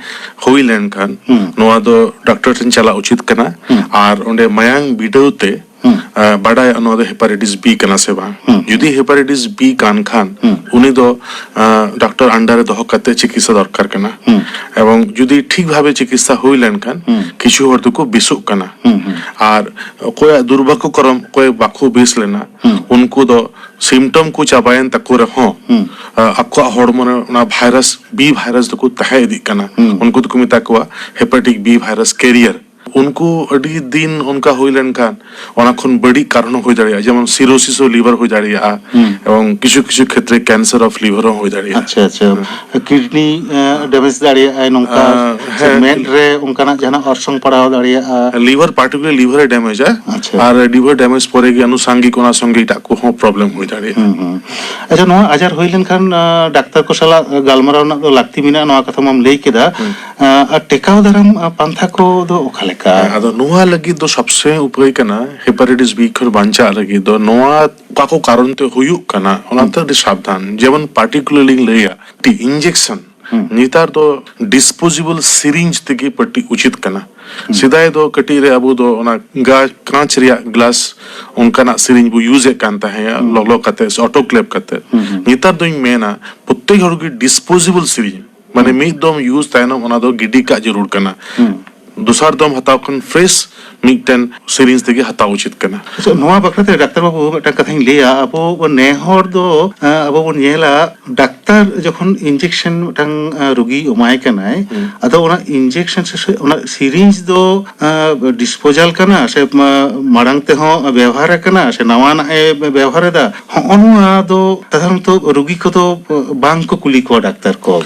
ᱦᱩᱭ ᱞᱮᱱᱠᱷᱟᱱ ᱦᱩᱸ᱾ ᱱᱚᱣᱟ ᱫᱚ ᱰᱟᱠᱛᱟᱨ ᱴᱷᱮᱱ ᱪᱟᱞᱟᱜ ᱩᱪᱤᱛ ᱠᱟᱱᱟ᱾ ᱦᱩᱸ᱾ ᱟᱨ ᱚᱸᱰᱮ ᱢᱟᱭᱟᱝ ᱵᱤᱰᱟᱹᱣ ᱛᱮ, ᱦᱩᱸ᱾ ᱮ, ᱵᱟᱰᱟᱭᱚᱜᱼᱟ ᱱᱚᱣᱟ ᱫᱚ ᱦᱮᱯᱟᱴᱟᱭᱴᱤᱥ ᱵᱤ ᱠᱟᱱᱟ ᱥᱮ ᱵᱟᱝ᱾ ᱦᱩᱸ᱾ ᱡᱩᱫᱤ ᱦᱮᱯᱟᱴᱟᱭᱴᱤᱥ ᱵᱤ ᱠᱟᱱ ᱠᱷᱟᱱ, ᱦᱩᱸ᱾ ᱩᱱᱤ ᱫᱚ, ᱮ, ᱰᱟᱠᱛᱟᱨ under ᱨᱮ ᱫᱚᱦᱚ ᱠᱟᱛᱮ ᱪᱤᱠᱤᱛᱥᱟ ᱫᱚᱨᱠᱟᱨ ᱠᱟᱱᱟ᱾ ᱦᱩᱸ᱾ ᱮᱵᱚᱝ ᱡᱩᱫᱤ ᱴᱷᱤᱠ ᱵᱷᱟᱵᱮ ᱪᱤᱠᱤᱛᱥᱟ ᱦᱩᱭ ᱞᱮᱱᱠᱷᱟᱱ, ᱦᱩᱸ᱾ ᱠᱤᱪᱷᱩ ᱦᱚᱲ ᱫᱚᱠᱚ ᱵᱮᱥᱚᱜ ᱠᱟᱱᱟ᱾ ᱦᱩᱸ, ᱦᱩᱸ᱾ ᱟᱨ ᱚᱠᱚᱭᱟᱜ ᱫᱩᱨᱵᱷᱟᱜᱽᱜᱚ ᱠᱨᱚᱢ, ᱚᱠᱚᱭ ᱵᱟᱠᱚ ᱵᱮᱥ ᱞᱮᱱᱟ, ᱦᱩᱸ᱾ ᱩᱱᱠᱩ ᱫᱚ ᱥᱤᱢᱴᱚᱢ ᱠᱚ ᱪᱟᱵᱟᱭᱮᱱ ᱛᱟᱠᱚ ᱨᱮᱦᱚᱸ, ᱦᱩᱸ᱾ ᱟ, ᱟᱠᱚᱣᱟᱜ ᱦᱚᱲᱢᱚ ᱨᱮ ᱚᱱᱟ ᱵᱷᱟᱭᱨᱟᱥ, ᱵᱤ ᱵᱷᱟᱭᱨᱟᱥ ᱫᱚᱠᱚ ᱛᱟᱦᱮᱸ ᱤᱫᱤᱜ ᱠᱟᱱᱟ᱾ ᱦᱩᱸ᱾ ᱩᱱᱠᱩ ᱫᱚᱠᱚ ᱢᱮᱛᱟ ᱠᱚᱣᱟ ᱦᱮᱯᱟᱴᱤᱠ ᱵᱤ ᱵᱷᱟᱭᱨᱟᱥ ᱠᱮᱨᱤᱭᱟᱨ᱾ ᱩᱱᱠᱩ ᱟᱹᱰᱤ ᱫᱤᱱ ᱚᱱᱠᱟ ᱦᱩᱭ ᱞᱮᱱᱠᱷᱟᱱ ᱚᱱᱟ ᱠᱷᱚᱱ ᱵᱟᱹᱲᱤᱡ ᱠᱟᱨᱚᱱ ᱦᱚᱸ ᱦᱩᱭ ᱫᱟᱲᱮᱭᱟᱜᱼᱟ, ᱡᱮᱢᱚᱱ cirrhosis of liver ᱦᱩᱭ ᱫᱟᱲᱮᱭᱟᱜᱼᱟ᱾ ᱦᱩᱸ᱾ ᱮᱵᱚᱝ ᱠᱤᱪᱷᱩ ᱠᱤᱪᱷᱩ ᱠᱷᱮᱛᱨᱮ cancer of liver ᱦᱚᱸ ᱦᱩᱭ ᱫᱟᱲᱮᱭᱟᱜᱼᱟ᱾ ᱟᱪᱪᱷᱟ, ᱟᱪᱪᱷᱟ᱾ ᱠᱤᱰᱱᱤ, ᱮ, ᱰᱮᱢᱮᱡᱽ ᱫᱟᱲᱮᱭᱟᱜᱼᱟᱭ ᱱᱚᱝᱠᱟ, ᱟᱸ, ᱥᱮ ᱦᱮᱸ᱾ ᱢᱮᱫ ᱨᱮ ᱚᱱᱠᱟᱱᱟᱜ ᱡᱟᱦᱟᱱᱟᱜ ᱚᱨᱥᱚᱝ ᱯᱟᱲᱟᱣ ᱫᱟᱲᱮᱭᱟᱜᱼᱟ᱾ Liver particularly liver ᱮ ᱰᱮᱢᱮᱡᱟ᱾ ᱟᱪᱪᱷᱟ᱾ ᱟᱨ liver damage ᱯᱚᱨᱮ ᱜᱮ ᱟᱱᱩᱥᱟᱝᱜᱤᱠ ᱚᱱᱟ ᱥᱚᱸᱜᱮ ᱮᱴᱟᱜ ᱠᱚᱦᱚᱸ problem ᱦᱩᱭ ᱫᱟᱲᱮᱭᱟᱜᱼᱟ᱾ ᱦᱩᱸ, ᱦᱩᱸ᱾ ᱟᱪᱪᱷᱟ, ᱱᱚᱣᱟ ᱟᱡᱟᱨ ᱦᱩᱭ ᱞᱮᱱᱠᱷᱟᱱ, ᱟᱸ, ᱰᱟᱠᱛᱟᱨ ᱠᱚ ᱥᱟᱞᱟᱜ ᱜᱟᱞᱢᱟᱨᱟᱣ ᱨᱮᱱᱟᱜ ᱫᱚ ᱞᱟᱹᱠᱛᱤ ᱢᱮᱱᱟᱜᱼᱟ, ᱱᱚᱣᱟ ᱠᱟᱛᱷᱟ ᱢᱟᱢ ᱞᱟᱹᱭ ᱠᱮᱫᱟ᱾ ᱦᱩᱸ᱾ ᱟᱸ, ᱟᱨ ᱴᱮᱠᱟᱣ ᱫᱟᱨᱟᱢ, ᱟᱸ, ᱯᱟᱱᱛᱷᱟ ᱠᱚ ᱫᱚ ᱚᱠᱟ ᱞᱮᱠᱟ? ᱦᱮᱸ, ᱟᱫᱚ ᱱᱚᱣᱟ ᱞᱟᱹᱜᱤᱫ ᱫᱚ ᱥᱚᱵᱥᱮ ᱩᱯᱟᱹᱭ ᱠᱟᱱᱟ, hepatitis B ᱠᱷᱚᱱ ᱵᱟᱧᱪᱟᱜ ᱞᱟᱹᱜᱤᱫ ᱫᱚ ᱱᱚᱣᱟ ᱚᱠᱟ ᱠᱚ ᱠᱟᱨᱚᱱ ᱛᱮ ᱦᱩᱭᱩᱜ ᱠᱟᱱᱟ, ᱚᱱᱟᱛᱮ ᱦᱩᱸ᱾ ᱟᱹᱰᱤ ᱥᱟᱵᱫᱷᱟᱱ᱾ ᱡᱮᱢᱚᱱ particularly ᱞᱤᱧ ᱞᱟᱹᱭᱟ, ᱢᱤᱫᱴᱤᱡ injection ᱦᱩᱸ᱾ ᱱᱮᱛᱟᱨ ᱫᱚ disposable syringe ᱛᱮᱜᱮ ᱯᱟᱹᱴᱤ ᱩᱪᱤᱛ ᱠᱟᱱᱟ᱾ ᱦᱩᱸ᱾ ᱥᱮᱫᱟᱭ ᱫᱚ ᱠᱟᱹᱴᱤᱡ ᱨᱮ ᱟᱵᱚ ᱫᱚ ᱚᱱᱟ ᱜᱟ-, ᱠᱟᱸᱪ ᱨᱮᱭᱟᱜ ᱜᱞᱟᱥ ᱚᱱᱠᱟᱱᱟᱜ syringe ᱵᱚ use ᱮᱫ ᱠᱟᱱ ᱛᱟᱦᱮᱸᱜᱼᱟ, ᱦᱩᱸ᱾ ᱞᱚᱞᱚ ᱠᱟᱛᱮ ᱥᱮ autoclave ᱠᱟᱛᱮ᱾ ᱦᱩᱸ, ᱦᱩᱸ᱾ ᱱᱮᱛᱟᱨ ᱫᱚᱧ ᱢᱮᱱᱟ ᱯᱨᱚᱛᱮᱠ ᱦᱚᱲ ᱜᱮ disposable syringe, ᱢᱟᱱᱮ ᱦᱩᱸ᱾ ᱢᱤᱫ ᱫᱚᱢ use ᱛᱟᱭᱱᱚᱢ ᱚᱱᱟ ᱫᱚ ᱜᱤᱰᱤ ᱠᱟᱜ ᱡᱟᱹᱨᱩᱲ ᱠᱟᱱᱟ᱾ ᱦᱩᱸ᱾ ᱫᱚᱥᱟᱨ ᱫᱚᱢ ᱦᱟᱛᱟᱣ ᱠᱷᱚᱱ fresh ᱢᱤᱫᱴᱮᱱ syringe ᱛᱮᱜᱮ ᱦᱟᱛᱟᱣ ᱩᱪᱤᱛ ᱠᱟᱱᱟ᱾ ᱟᱪᱪᱷᱟ, ᱱᱚᱣᱟ ᱵᱟᱠᱷᱨᱟ ᱛᱮ ᱰᱟᱠᱛᱟᱨ ᱵᱟᱹᱵᱩ ᱢᱤᱫᱴᱟᱝ ᱠᱟᱛᱷᱟᱧ ᱞᱟᱹᱭᱟ᱾ ᱟᱵᱚ ᱱᱮ ᱦᱚᱲ ᱫᱚ, ᱮᱸ, ᱟᱵᱚ ᱵᱚᱱ ᱧᱮᱞᱟ, ᱰᱟᱠᱛᱟᱨ ᱡᱚᱠᱷᱚᱱ injection ᱢᱤᱫᱴᱟᱝ, ᱮᱸ, ᱨᱩᱜᱤ ᱮᱢᱟᱭ ᱠᱟᱱᱟᱭ, ᱦᱩᱸ᱾ ᱟᱫᱚ ᱚᱱᱟ injection ᱥᱮ, ᱥᱮ ᱚᱱᱟ syringe ᱫᱚ, ᱮᱸ, disposal ᱠᱟᱱᱟ ᱥᱮ ᱢᱟ-, ᱢᱟᱲᱟᱝ ᱛᱮᱦᱚᱸ ᱵᱮᱣᱦᱟᱨ ᱟᱠᱟᱱᱟ ᱥᱮ ᱱᱟᱣᱟᱱᱟᱜ ᱮ ᱵᱮᱣᱦᱟᱨ ᱮᱫᱟ? ᱦᱚᱸᱜᱼᱚ ᱱᱚᱣᱟ ᱫᱚ ᱥᱟᱫᱷᱟᱨᱚᱱᱛᱚ ᱨᱩᱜᱤ ᱠᱚᱫᱚ ᱵᱟᱝ ᱠᱚ ᱠᱩᱞᱤ ᱠᱚᱣᱟ ᱰᱟᱠᱛᱟᱨ ᱠᱚ᱾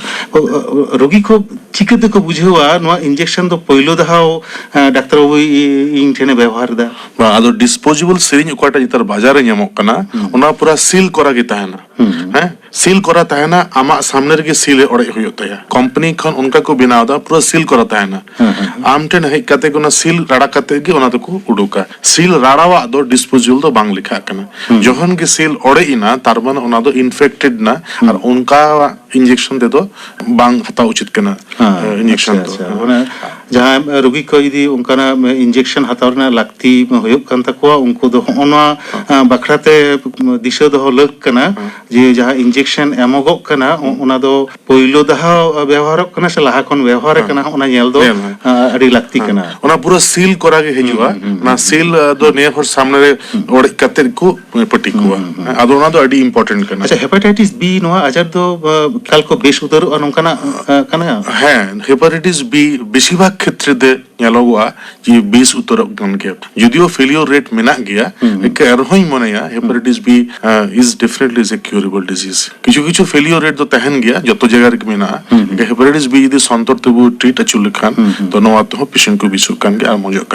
ᱨᱩᱜᱤ ᱠᱚ ᱪᱤᱠᱟᱹ ᱛᱮᱠᱚ ᱵᱩᱡᱷᱟᱹᱣᱟ ᱱᱚᱣᱟ injection ᱫᱚ ᱯᱳᱭᱞᱳ ᱫᱷᱟᱣ, ᱮᱸ, ᱰᱟᱠᱛᱟᱨ ᱵᱟᱹᱵᱩ ᱤ-, ᱤᱧ ᱴᱷᱮᱱᱮ ᱵᱮᱣᱦᱟᱨ ᱮᱫᱟ? ᱵᱟᱝ, ᱟᱫᱚ disposable syringe ᱚᱠᱟᱴᱟᱜ ᱱᱮᱛᱟᱨ ᱵᱟᱡᱟᱨ ᱨᱮ ᱧᱟᱢᱚᱜ ᱠᱟᱱᱟ, ᱦᱩᱸ᱾ ᱚᱱᱟ ᱯᱩᱨᱟ seal ᱠᱚᱨᱟ ᱜᱮ ᱛᱟᱦᱮᱱᱟ᱾ ᱦᱩᱸ᱾ ᱦᱮᱸ, seal ᱠᱚᱨᱟ ᱛᱟᱦᱮᱱᱟ, ᱟᱢᱟᱜ ᱥᱟᱢᱱᱮ ᱨᱮᱜᱮ seal ᱮ ᱚᱲᱮᱡ ᱦᱩᱭᱩᱜ ᱛᱟᱭᱟ᱾ ᱠᱳᱢᱯᱟᱱᱤ ᱠᱷᱚᱱ ᱚᱱᱠᱟ ᱠᱚ ᱵᱮᱱᱟᱣ ᱮᱫᱟ, ᱯᱩᱨᱟᱹ seal ᱠᱚᱨᱟ ᱛᱟᱦᱮᱱᱟ᱾ ᱦᱮᱸ, ᱦᱮᱸ᱾ ᱟᱢ ᱴᱷᱮᱱ ᱦᱮᱡ ᱠᱟᱛᱮ ᱜᱮ ᱚᱱᱟ seal ᱨᱟᱲᱟ ᱠᱟᱛᱮ ᱜᱮ ᱚᱱᱟ ᱫᱚᱠᱚ ᱩᱰᱩᱠᱟ᱾ Seal ᱨᱟᱲᱟᱣᱟᱜ ᱫᱚ disposable ᱫᱚ ᱵᱟᱝ ᱞᱮᱠᱷᱟᱜ ᱠᱟᱱᱟ᱾ ᱦᱩᱸ᱾ ᱡᱚᱠᱷᱚᱱ ᱜᱮ seal ᱚᱲᱮᱡ ᱮᱱᱟ, ᱛᱟᱨ ᱢᱟᱱᱮ ᱚᱱᱟ ᱫᱚ infected ᱮᱱᱟ, ᱦᱩᱸ᱾ ᱟᱨ ᱚᱱᱠᱟᱣᱟᱜ injection ᱛᱮᱫᱚ ᱵᱟᱝ ᱦᱟᱛᱟᱣ ᱩᱪᱤᱛ ᱠᱟᱱᱟ, ᱦᱮᱸ, ᱮ, injection ᱟᱪᱪᱷᱟ, ᱫᱚ᱾ ᱟᱪᱪᱷᱟ᱾ ᱦᱮᱸ᱾ ᱢᱟᱱᱮ ᱡᱟᱦᱟᱸᱭ ᱨᱩᱜᱤ ᱠᱚ ᱡᱩᱫᱤ ᱚᱱᱠᱟᱱᱟᱜ injection ᱦᱟᱛᱟᱣ ᱨᱮᱱᱟᱜ ᱞᱟᱹᱠᱛᱤ ᱦᱩᱭᱩᱜ ᱠᱟᱱ ᱛᱟᱠᱚᱣᱟ, ᱩᱱᱠᱩ ᱫᱚ ᱦᱚᱸᱜᱼᱚ ᱱᱚᱣᱟ, ᱦᱮᱸ᱾ ᱮ, ᱵᱟᱠᱷᱨᱟ ᱛᱮ ᱫᱤᱥᱟᱹ ᱫᱚᱦᱚ ᱞᱟᱹᱠ ᱠᱟᱱᱟ, ᱦᱮᱸ᱾ ᱡᱮ ᱡᱟᱦᱟᱸ injection ᱮᱢᱚᱜᱚᱜ ᱠᱟᱱᱟ, ᱚ-, ᱦᱮᱸ᱾ ᱚᱱᱟ ᱫᱚ ᱯᱳᱭᱞᱳ ᱫᱷᱟᱣ ᱵᱮᱣᱦᱟᱨᱚᱜ ᱠᱟᱱᱟ ᱥᱮ ᱞᱟᱦᱟ ᱠᱷᱚᱱ ᱵᱮᱣᱦᱟᱨ ᱦᱮᱸ᱾ ᱟᱠᱟᱱᱟ, ᱚᱱᱟ ᱧᱮᱞ ᱫᱚ, ᱧᱮᱞ ᱢᱮ᱾ ᱮ, ᱟᱹᱰᱤ ᱞᱟᱹᱠᱛᱤ ᱦᱮᱸ᱾ ᱠᱟᱱᱟ᱾ ᱚᱱᱟ ᱯᱩᱨᱟᱹ seal ᱠᱚᱨᱟ ᱜᱮ ᱦᱤᱡᱩᱜᱼᱟ᱾ ᱦᱩᱸ, ᱦᱩᱸ, ᱦᱩᱸ, ᱚᱱᱟ ᱦᱩᱸ᱾ seal, ᱮ, ᱫᱚ ᱦᱩᱸ᱾ ᱱᱤᱭᱟᱹ ᱦᱚᱲ ᱥᱟᱢᱱᱮ ᱨᱮ ᱦᱩᱸ᱾ ᱚᱲᱮᱡ ᱠᱟᱛᱮ ᱠᱚ ᱯᱟᱹᱴᱤ ᱠᱚᱣᱟ᱾ ᱦᱩᱸ, ᱦᱩᱸ, ᱦᱩᱸ᱾ ᱦᱮᱸ, ᱟᱫᱚ ᱚᱱᱟ ᱫᱚ ᱟᱹᱰᱤ important ᱠᱟᱱᱟ᱾ ᱟᱪᱪᱷᱟ, hepatitis B ᱱᱚᱣᱟ ᱟᱡᱟᱨ ᱫᱚ, ᱮ, ᱮᱠᱟᱞ ᱠᱚ ᱵᱮᱥ ᱩᱛᱟᱹᱨᱚᱜᱼᱟ ᱱᱚᱝᱠᱟᱱᱟᱜ, ᱮ, ᱠᱟᱱᱟ? ᱦᱮᱸ, hepatitis B ᱵᱮᱥᱤᱨ ᱵᱷᱟᱜᱽ ᱠᱷᱮᱛᱨᱮ ᱫᱚ ᱧᱮᱞᱚᱜᱚᱜᱼᱟ ᱡᱮ ᱵᱮᱥ ᱩᱛᱟᱹᱨᱚᱜ ᱠᱟᱱ ᱜᱮᱭᱟ᱾ ᱡᱩᱫᱤᱭᱳ ᱯᱷᱮᱞᱤᱭᱳᱨ ᱨᱮᱴ ᱢᱮᱱᱟᱜ ᱜᱮᱭᱟ, ᱦᱩᱸ, ᱦᱩᱸ᱾ ᱮᱱᱠᱷᱟᱱ ᱟᱨᱦᱚᱸᱧ ᱢᱚᱱᱮᱭᱟ ᱦᱮᱯᱟᱴᱟᱭᱴᱤᱥ B is definitely is A ᱠᱤᱭᱩᱨᱮᱵᱚᱞ disease. ᱠᱤᱪᱷᱩ ᱠᱤᱪᱷᱩ ᱯᱷᱮᱞᱤᱭᱳᱨ ᱨᱮᱴ ᱫᱚ ᱛᱟᱦᱮᱱ ᱜᱮᱭᱟ, ᱡᱚᱛᱚ ᱡᱟᱭᱜᱟ ᱨᱮᱜᱮ ᱢᱮᱱᱟᱜᱼᱟ᱾ ᱦᱩᱸ, ᱦᱩᱸ᱾ ᱮᱱᱠᱷᱟᱱ ᱦᱮᱯᱟᱴᱟᱭᱴᱤᱥ ᱵᱤ ᱡᱩᱫᱤ ᱥᱚᱱᱛᱚᱨ ᱛᱮᱵᱚ ᱴᱨᱤᱴ ᱟᱹᱪᱩ ᱞᱮᱠᱷᱟᱱ, ᱦᱩᱸ, ᱦᱩᱸ᱾ ᱛᱚ ᱱᱚᱣᱟ ᱛᱮᱦᱚᱸ ᱯᱮᱥᱮᱱᱴ ᱠᱚ ᱵᱮᱥᱚᱜ ᱠᱟᱱ ᱜᱮᱭᱟ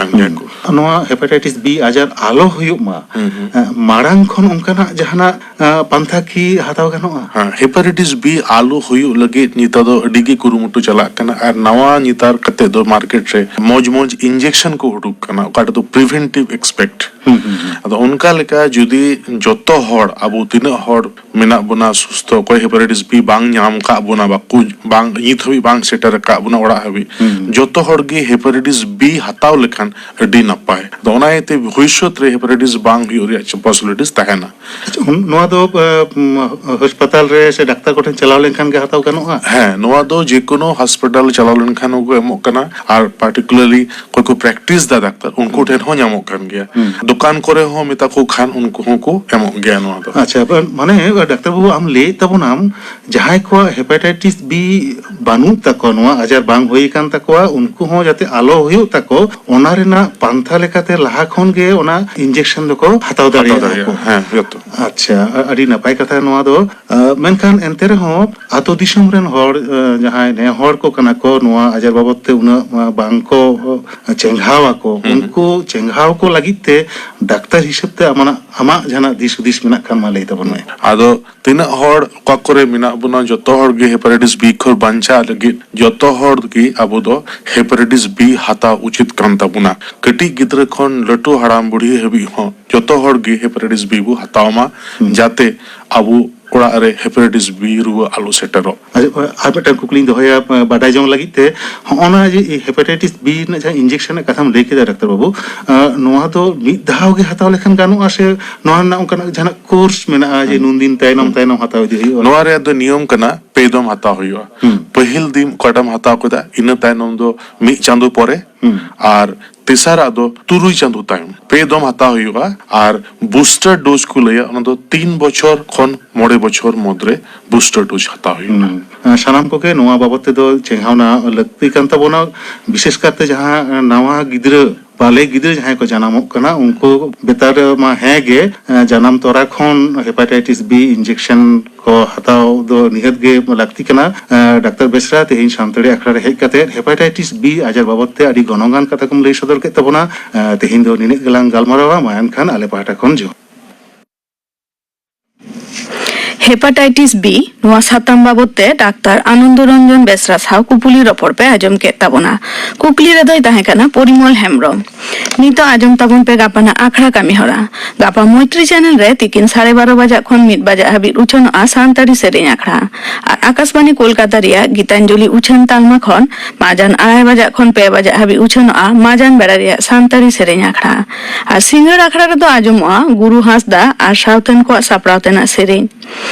ᱠᱚ᱾ ᱱᱚᱣᱟ ᱦᱮᱯᱟᱴᱟᱭᱴᱤᱥ ᱵᱤ ᱟᱡᱟᱨ ᱟᱞᱚ ᱦᱩᱭᱩᱜ ᱢᱟ, ᱦᱩᱸ, ᱦᱩᱸ᱾ ᱮ, ᱢᱟᱲᱟᱝ ᱠᱷᱚᱱ ᱚᱱᱠᱟᱱᱟᱜ ᱡᱟᱦᱟᱱᱟᱜ, ᱮ, ᱯᱟᱱᱛᱷᱟ ᱠᱤ ᱦᱟᱛᱟᱣ ᱜᱟᱱᱚᱜᱼᱟ? ᱦᱮᱸ, ᱦᱮᱯᱟᱴᱟᱭᱴᱤᱥ ᱵᱤ ᱟᱞᱚ ᱦᱩᱭᱩᱜ ᱞᱟᱹᱜᱤᱫ ᱱᱮᱛᱟᱨ ᱫᱚ ᱟᱹᱰᱤ ᱜᱮ ᱠᱩᱨᱩᱢᱩᱴᱩ ᱪᱟᱞᱟᱜ ᱠᱟᱱᱟ, ᱟᱨ ᱱᱟᱣᱟ ᱱᱮᱛᱟᱨ ᱠᱟᱛᱮ ᱫᱚ ᱢᱟᱨᱠᱮᱴ ᱨᱮ ᱢᱚᱡᱽ ᱢᱚᱡᱽ ᱤᱧᱡᱮᱠᱥᱚᱱ ᱠᱚ ᱩᱰᱩᱠ ᱠᱟᱱᱟ, ᱚᱠᱟ ᱨᱮᱫᱚ ᱯᱨᱤᱵᱷᱮᱱᱴᱤᱵᱷ ᱮᱥᱯᱮᱠᱴ᱾ ᱦᱩᱸ, ᱦᱩᱸ, ᱦᱩᱸ᱾ ᱟᱫᱚ ᱚᱱᱠᱟ ᱞᱮᱠᱟ ᱡᱩᱫᱤ ᱡᱚᱛᱚ ᱦᱚᱲ, ᱟᱵᱚ ᱛᱤᱱᱟᱹᱜ ᱦᱚᱲ ᱢᱮᱱᱟᱜ ᱵᱚᱱᱟ ᱥᱩᱥᱛᱷᱚ, ᱚᱠᱚᱭ ᱦᱮᱯᱟᱴᱟᱭᱴᱤᱥ ᱵᱤ ᱵᱟᱝ ᱧᱟᱢ ᱠᱟᱜ ᱵᱚᱱᱟ, ᱵᱟᱠᱚ, ᱵᱟᱝ, ᱱᱤᱛ ᱦᱟᱹᱵᱤᱡ ᱵᱟᱝ ᱥᱮᱴᱮᱨ ᱟᱠᱟᱫ ᱵᱚᱱᱟ ᱚᱲᱟᱜ ᱦᱟᱹᱵᱤᱡ, ᱦᱩᱸ᱾ ᱡᱚᱛᱚ ᱦᱚᱲ ᱜᱮ ᱦᱮᱯᱟᱴᱟᱭᱴᱤᱥ ᱵᱤ ᱦᱟᱛᱟᱣ ᱞᱮᱠᱷᱟᱱ ᱟᱹᱰᱤ ᱱᱟᱯᱟᱭ᱾ ᱟᱫᱚ ᱚᱱᱟ ᱤᱭᱟᱹᱛᱮ ᱵᱷᱚᱵᱤᱥᱥᱚᱛ ᱨᱮ ᱦᱮᱯᱟᱴᱟᱭᱴᱤᱥ ᱵᱟᱝ ᱦᱩᱭᱩᱜ ᱨᱮᱭᱟᱜ ᱯᱚᱥᱤᱵᱤᱞᱤᱴᱤᱥ ᱛᱟᱦᱮᱱᱟ᱾ ᱟᱪᱪᱷᱟ, ᱩᱱ-, ᱱᱚᱣᱟ ᱫᱚ, ᱮ, ᱩᱢ, ᱦᱟᱥᱯᱟᱛᱟᱞ ᱨᱮ ᱥᱮ ᱰᱟᱠᱛᱟᱨ ᱠᱚᱴᱷᱮᱱ ᱪᱟᱞᱟᱣ ᱞᱮᱱᱠᱷᱟᱱ ᱜᱮ ᱦᱟᱛᱟᱣ ᱜᱟᱱᱚᱜᱼᱟ? ᱦᱮᱸ, ᱱᱚᱣᱟ ᱫᱚ ᱡᱮᱠᱳᱱᱳ ᱦᱟᱥᱯᱟᱛᱟᱞ ᱪᱟᱞᱟᱣ ᱞᱮᱱᱠᱷᱟᱱ ᱦᱚᱸᱠᱚ ᱮᱢᱚᱜ ᱠᱟᱱᱟ, ᱟᱨ ᱯᱟᱨᱴᱤᱠᱩᱞᱟᱨᱞᱤ ᱚᱠᱚᱭ ᱠᱚ ᱯᱨᱮᱠᱴᱤᱥ ᱫᱟ ᱰᱟᱠᱛᱟᱨ, ᱩᱱᱠᱩ ᱦᱩᱸ᱾ ᱴᱷᱮᱱ ᱦᱚᱸ ᱧᱟᱢᱚᱜ ᱠᱟᱱ ᱜᱮᱭᱟ᱾ ᱦᱩᱸ᱾ ᱫᱚᱠᱟᱱ ᱠᱚᱨᱮ ᱦᱚᱸ ᱢᱮᱛᱟ ᱠᱚ ᱠᱷᱟᱱ ᱩᱱᱠᱩ ᱦᱚᱸᱠᱚ ᱮᱢᱚᱜ ᱜᱮᱭᱟ ᱱᱚᱣᱟ ᱫᱚ᱾ ᱟᱪᱪᱷᱟ, ᱢᱟᱱᱮ ᱰᱟᱠᱛᱟᱨ ᱵᱟᱹᱵᱩ, ᱟᱢ ᱞᱟᱹᱭᱮᱫ ᱛᱟᱵᱚᱱᱟᱢ ᱡᱟᱦᱟᱸᱭ ᱠᱚᱣᱟᱜ ᱦᱮᱯᱟᱴᱟᱭᱴᱤᱥ ᱵᱤ ᱵᱟᱹᱱᱩᱜ ᱛᱟᱠᱚᱣᱟ, ᱱᱚᱣᱟ ᱟᱡᱟᱨ ᱵᱟᱝ ᱦᱩᱭ ᱟᱠᱟᱱ ᱛᱟᱠᱚᱣᱟ, ᱩᱱᱠᱩ ᱦᱚᱸ ᱡᱟᱛᱮ ᱟᱞᱚ ᱦᱩᱭᱩᱜ ᱛᱟᱠᱚ, ᱚᱱᱟ ᱨᱮᱱᱟᱜ ᱯᱟᱱᱛᱷᱟ ᱞᱮᱠᱟᱛᱮ ᱞᱟᱦᱟ ᱠᱷᱚᱱ ᱜᱮ ᱚᱱᱟ ᱤᱧᱡᱮᱠᱥᱚᱱ ᱫᱚᱠᱚ ᱦᱟᱛᱟᱣ ᱦᱟᱛᱟᱣ ᱫᱟᱲᱮᱭᱟᱜᱼᱟ ᱫᱟᱲᱮᱭᱟᱜᱼᱟ᱾ ᱠᱚ᱾ ᱦᱮᱸ, ᱡᱚᱛᱚ᱾ ᱟᱪᱪᱷᱟ, ᱟ-, ᱟᱹᱰᱤ ᱱᱟᱯᱟᱭ ᱠᱟᱛᱷᱟ ᱱᱚᱣᱟ ᱫᱚ᱾ ᱟ, ᱢᱮᱱᱠᱷᱟᱱ ᱮᱱᱛᱮ ᱨᱮᱦᱚᱸ ᱟᱛᱳ ᱫᱤᱥᱚᱢ ᱨᱮᱱ ᱦᱚᱲ, ᱟ, ᱡᱟᱦᱟᱸᱭ ᱱᱮ ᱦᱚᱲ ᱠᱚ ᱠᱟᱱᱟ ᱠᱚ, ᱱᱚᱣᱟ ᱟᱡᱟᱨ ᱵᱟᱵᱚᱫ ᱛᱮ ᱩᱱᱟᱹᱜ, ᱟ, ᱵᱟᱝ ᱠᱚ, ᱟ, ᱪᱮᱸᱜᱷᱟᱣ ᱟᱠᱚ, ᱦᱩᱸ, ᱦᱩᱸ᱾ ᱩᱱᱠᱩ ᱪᱮᱸᱜᱷᱟᱣ ᱠᱚ ᱞᱟᱹᱜᱤᱫ ᱛᱮ ᱰᱟᱠᱛᱟᱨ ᱦᱤᱥᱟᱹᱵ ᱛᱮ ᱟᱢᱟᱜ, ᱟᱢᱟᱜ ᱡᱟᱦᱟᱱᱟᱜ ᱫᱤᱥ ᱦᱩᱫᱤᱥ ᱢᱮᱱᱟᱜ ᱠᱷᱟᱱ ᱢᱟ ᱞᱟᱹᱭ ᱛᱟᱵᱚᱱ ᱢᱮ᱾ ᱟᱫᱚ ᱛᱤᱱᱟᱹᱜ ᱦᱚᱲ ᱚᱠᱟ ᱠᱚᱨᱮ ᱢᱮᱱᱟᱜ ᱵᱚᱱᱟ, ᱡᱚᱛᱚ ᱦᱚᱲ ᱜᱮ ᱦᱮᱯᱟᱴᱟᱭᱴᱤᱥ ᱵᱤ ᱠᱷᱚᱱ ᱵᱟᱧᱪᱟᱜ ᱞᱟᱹᱜᱤᱫ ᱡᱚᱛᱚ ᱦᱚᱲ ᱜᱮ ᱟᱵᱚ ᱫᱚ ᱦᱮᱯᱟᱴᱟᱭᱴᱤᱥ ᱵᱤ ᱦᱟᱛᱟᱣ ᱩᱪᱤᱛ ᱠᱟᱱ ᱛᱟᱵᱚᱱᱟ᱾ ᱠᱟᱹᱴᱤᱡ ᱜᱤᱫᱽᱨᱟᱹ ᱠᱷᱚᱱ ᱞᱟᱹᱴᱩ ᱦᱟᱲᱟᱢ ᱵᱩᱲᱦᱤ ᱦᱟᱹᱵᱤᱡ ᱦᱚᱸ ᱡᱚᱛᱚ ᱦᱚᱲ ᱜᱮ ᱦᱮᱯᱟᱴᱟᱭᱴᱤᱥ ᱵᱤ ᱵᱚ ᱦᱟᱛᱟᱣ ᱢᱟ, ᱦᱩᱸ᱾ ᱡᱟᱛᱮ ᱟᱵᱚ ᱚᱲᱟᱜ ᱨᱮ ᱦᱮᱯᱟᱴᱟᱭᱴᱤᱥ ᱵᱤ ᱨᱩᱣᱟᱹ ᱟᱞᱚ ᱥᱮᱴᱮᱨᱚᱜ᱾ ᱟᱪᱪᱷᱟ, ᱟᱨ ᱢᱤᱫᱴᱟᱝ ᱠᱩᱠᱞᱤᱧ ᱫᱚᱦᱚᱭᱟ, ᱵᱟᱰᱟᱭ ᱡᱚᱝ ᱞᱟᱹᱜᱤᱫ ᱛᱮ, ᱦᱚᱸᱜᱼᱚ ᱱᱟ ᱡᱮ ᱦᱮᱯᱟᱴᱟᱭᱴᱤᱥ ᱵᱤ ᱨᱮᱱᱟᱜ ᱡᱟᱦᱟᱸ ᱤᱧᱡᱮᱠᱥᱚᱱ ᱨᱮᱱᱟᱜ ᱠᱟᱛᱷᱟᱢ ᱞᱟᱹᱭ ᱠᱮᱫᱟ ᱰᱟᱠᱛᱟᱨ ᱵᱟᱹᱵᱩ, ᱟᱸ, ᱱᱚᱣᱟ ᱫᱚ ᱢᱤᱫ ᱫᱷᱟᱣ ᱜᱮ ᱦᱟᱛᱟᱣ ᱞᱮᱠᱷᱟᱱ ᱜᱟᱱᱚᱜᱼᱟ ᱥᱮ ᱱᱚᱣᱟ ᱨᱮᱱᱟᱜ ᱚᱱᱠᱟᱱᱟᱜ ᱡᱟᱦᱟᱱᱟᱜ ᱠᱳᱨᱥ ᱢᱮᱱᱟᱜᱼᱟ ᱡᱮ ᱦᱩᱸ᱾ ᱱᱩᱱ ᱫᱤᱱ ᱛᱟᱭᱱᱚᱢ ᱦᱩᱸ᱾ ᱛᱟᱭᱱᱚᱢ ᱦᱟᱛᱟᱣ ᱤᱫᱤ ᱦᱩᱭᱩᱜᱼᱟ? ᱱᱚᱣᱟ ᱨᱮᱭᱟᱜ ᱫᱚ ᱱᱤᱭᱚᱢ ᱠᱟᱱᱟ, ᱯᱮ ᱫᱚᱢ ᱦᱟᱛᱟᱣ ᱦᱩᱭᱩᱜᱼᱟ᱾ ᱦᱩᱸ᱾ ᱯᱟᱹᱦᱤᱞ ᱫᱤᱱ ᱚᱠᱟᱴᱟᱜ ᱮᱢ ᱦᱟᱛᱟᱣ ᱠᱮᱫᱟ, ᱤᱱᱟᱹ ᱛᱟᱭᱱᱚᱢ ᱫᱚ ᱢᱤᱫ ᱪᱟᱸᱫᱳ ᱯᱚᱨᱮ, ᱦᱩᱸ᱾ ᱟᱨ ᱛᱮᱥᱟᱨᱟᱜ ᱫᱚ ᱛᱩᱨᱩᱭ ᱪᱟᱸᱫᱳ ᱛᱟᱭᱚᱢ ᱯᱮ ᱫᱚᱢ ᱦᱟᱛᱟᱣ ᱦᱩᱭᱩᱜᱼᱟ᱾ ᱟᱨ ᱵᱩᱥᱴᱟᱨ ᱰᱳᱡᱽ ᱠᱚ ᱞᱟᱹᱭᱟ, ᱚᱱᱟ ᱫᱚ ᱛᱤᱱ ᱵᱚᱪᱷᱚᱨ ᱠᱷᱚᱱ ᱢᱚᱬᱮ ᱵᱚᱪᱷᱚᱨ ᱢᱩᱫᱽᱨᱮ ᱵᱩᱥᱴᱟᱨ ᱰᱳᱡᱽ ᱦᱟᱛᱟᱣ ᱦᱩᱭᱩᱜᱼᱟ᱾ ᱦᱩᱸ᱾ ᱥᱟᱱᱟᱢ ᱠᱚᱜᱮ ᱱᱚᱣᱟ ᱵᱟᱵᱚᱫ ᱛᱮᱫᱚ ᱪᱮᱸᱜᱷᱟᱣᱱᱟ ᱞᱟᱹᱠᱛᱤ ᱠᱟᱱ ᱛᱟᱵᱚᱱᱟ, ᱵᱤᱥᱮᱥ ᱠᱟᱨᱛᱮ ᱡᱟᱦᱟᱸ ᱱᱟᱣᱟ ᱜᱤᱫᱽᱨᱟᱹ, ᱵᱟᱞᱮ ᱜᱤᱫᱽᱨᱟᱹ ᱡᱟᱦᱟᱸᱭ ᱠᱚ ᱡᱟᱱᱟᱢᱚᱜ ᱠᱟᱱᱟ, ᱩᱱᱠᱩ ᱵᱮᱯᱟᱨ ᱨᱮ ᱢᱟ ᱦᱮᱸ ᱜᱮ, ᱡᱟᱱᱟᱢ ᱛᱚᱨᱟ ᱠᱷᱚᱱ ᱦᱮᱯᱟᱴᱟᱭᱴᱤᱥ ᱵᱤ ᱤᱱᱡᱮᱠᱥᱚᱱ ᱠᱚ ᱦᱟᱛᱟᱣ ᱫᱚ ᱱᱤᱦᱟᱹᱛ ᱜᱮ ᱞᱟᱹᱠᱛᱤ ᱠᱟᱱᱟ᱾ ᱰᱟᱠᱛᱟᱨ ᱵᱮᱥᱨᱟ, ᱛᱮᱦᱮᱧ ᱥᱟᱱᱛᱟᱲᱤ ᱟᱠᱷᱲᱟ ᱨᱮ ᱦᱮᱡ ᱠᱟᱛᱮ ᱦᱮᱯᱟᱴᱟᱭᱴᱤᱥ ᱵᱤ ᱟᱡᱟᱨ ᱵᱟᱵᱚᱫ ᱛᱮ ᱟᱹᱰᱤ ᱜᱚᱱᱚᱝᱟᱱ ᱠᱟᱛᱷᱟ ᱠᱚᱢ ᱞᱟᱹᱭ ᱥᱚᱫᱚᱨ ᱠᱮᱫ ᱛᱟᱵᱚᱱᱟ᱾ ᱛᱮᱦᱮᱧ ᱫᱚ ᱱᱤᱱᱟᱹᱜ ᱜᱮᱞᱟᱝ ᱜᱟᱞᱢᱟᱨᱟᱣᱟ᱾ ᱢᱟ ᱮᱱᱠᱷᱟᱱ ᱟᱞᱮ ᱯᱟᱦᱴᱟ ᱠᱷᱚᱱ ᱡᱚᱦᱟᱨ᱾ ᱦᱮᱯᱟᱴᱟᱭᱴᱤᱥ ᱵᱤ, ᱱᱚᱣᱟ ᱥᱟᱛᱟᱢ ᱵᱟᱵᱚᱫ ᱛᱮ ᱰᱟᱠᱛᱟᱨ ᱟᱱᱚᱱᱫᱚ ᱨᱚᱧᱡᱚᱱ ᱵᱮᱥᱨᱟ ᱥᱟᱶ ᱠᱩᱯᱩᱞᱤ ᱨᱚᱯᱚᱲ ᱯᱮ ᱟᱸᱡᱚᱢ ᱠᱮᱫ ᱛᱟᱵᱚᱱᱟ᱾ ᱠᱩᱠᱞᱤ ᱨᱮᱫᱚᱭ ᱛᱟᱦᱮᱸ ᱠᱟᱱᱟ ᱯᱚᱨᱤᱢᱚᱞ ᱦᱮᱢᱵᱨᱚᱢ᱾ ᱱᱤᱛᱚᱜ ᱟᱸᱡᱚᱢ ᱛᱟᱵᱚᱱ ᱯᱮ ᱜᱟᱯᱟᱱᱟᱜ ᱟᱠᱷᱲᱟ ᱠᱟᱹᱢᱤ ᱦᱚᱨᱟ᱾ ᱜᱟᱯᱟ ᱢᱚᱭᱛᱨᱤ ᱪᱮᱱᱮᱞ ᱨᱮ ᱛᱤᱠᱤᱱ ᱥᱟᱲᱮ ᱵᱟᱨᱚ ᱵᱟᱡᱟᱜ ᱠᱷᱚᱱ ᱢᱤᱫ ᱵᱟᱡᱟᱜ ᱦᱟᱹᱵᱤᱡ ᱩᱪᱷᱟᱹᱱᱚᱜᱼᱟ ᱥᱟᱱᱛᱟᱲᱤ ᱥᱮᱨᱮᱧ ᱟᱠᱷᱲᱟ᱾ ᱟᱨ ᱟᱠᱟᱥᱵᱟᱱᱤ ᱠᱳᱞᱠᱟᱛᱟ ᱨᱮᱭᱟᱜ ᱜᱤᱛᱟᱧᱡᱚᱞᱤ ᱩᱪᱷᱟᱹᱱ ᱛᱟᱞᱢᱟ ᱠᱷᱚᱱ ᱢᱟᱡᱟᱱ ᱟᱲᱟᱭ ᱵᱟᱡᱟᱜ ᱠᱷᱚᱱ ᱯᱮ ᱵᱟᱡᱟᱜ ᱦᱟᱹᱵᱤᱡ ᱩᱪᱷᱟᱹᱱᱚᱜᱼᱟ ᱢᱟᱡᱟᱱ ᱵᱮᱲᱟ ᱨᱮᱭᱟᱜ ᱥᱟᱱᱛᱟᱲᱤ ᱥᱮᱨᱮᱧ ᱟᱠᱷᱲᱟ᱾ ᱟᱨ ᱥᱤᱸᱜᱟᱹᱲ ᱟᱠᱷᱲᱟ ᱨᱮᱫᱚ ᱟᱸᱡᱚᱢᱚᱜᱼᱟ ᱜᱩᱨᱩ ᱦᱟᱸᱥᱫᱟ ᱟᱨ ᱥᱟᱶᱛᱮᱱ ᱠᱚᱣᱟᱜ ᱥᱟᱯᱲᱟᱣ ᱛᱮᱱᱟᱜ ᱥᱮᱨᱮᱧ᱾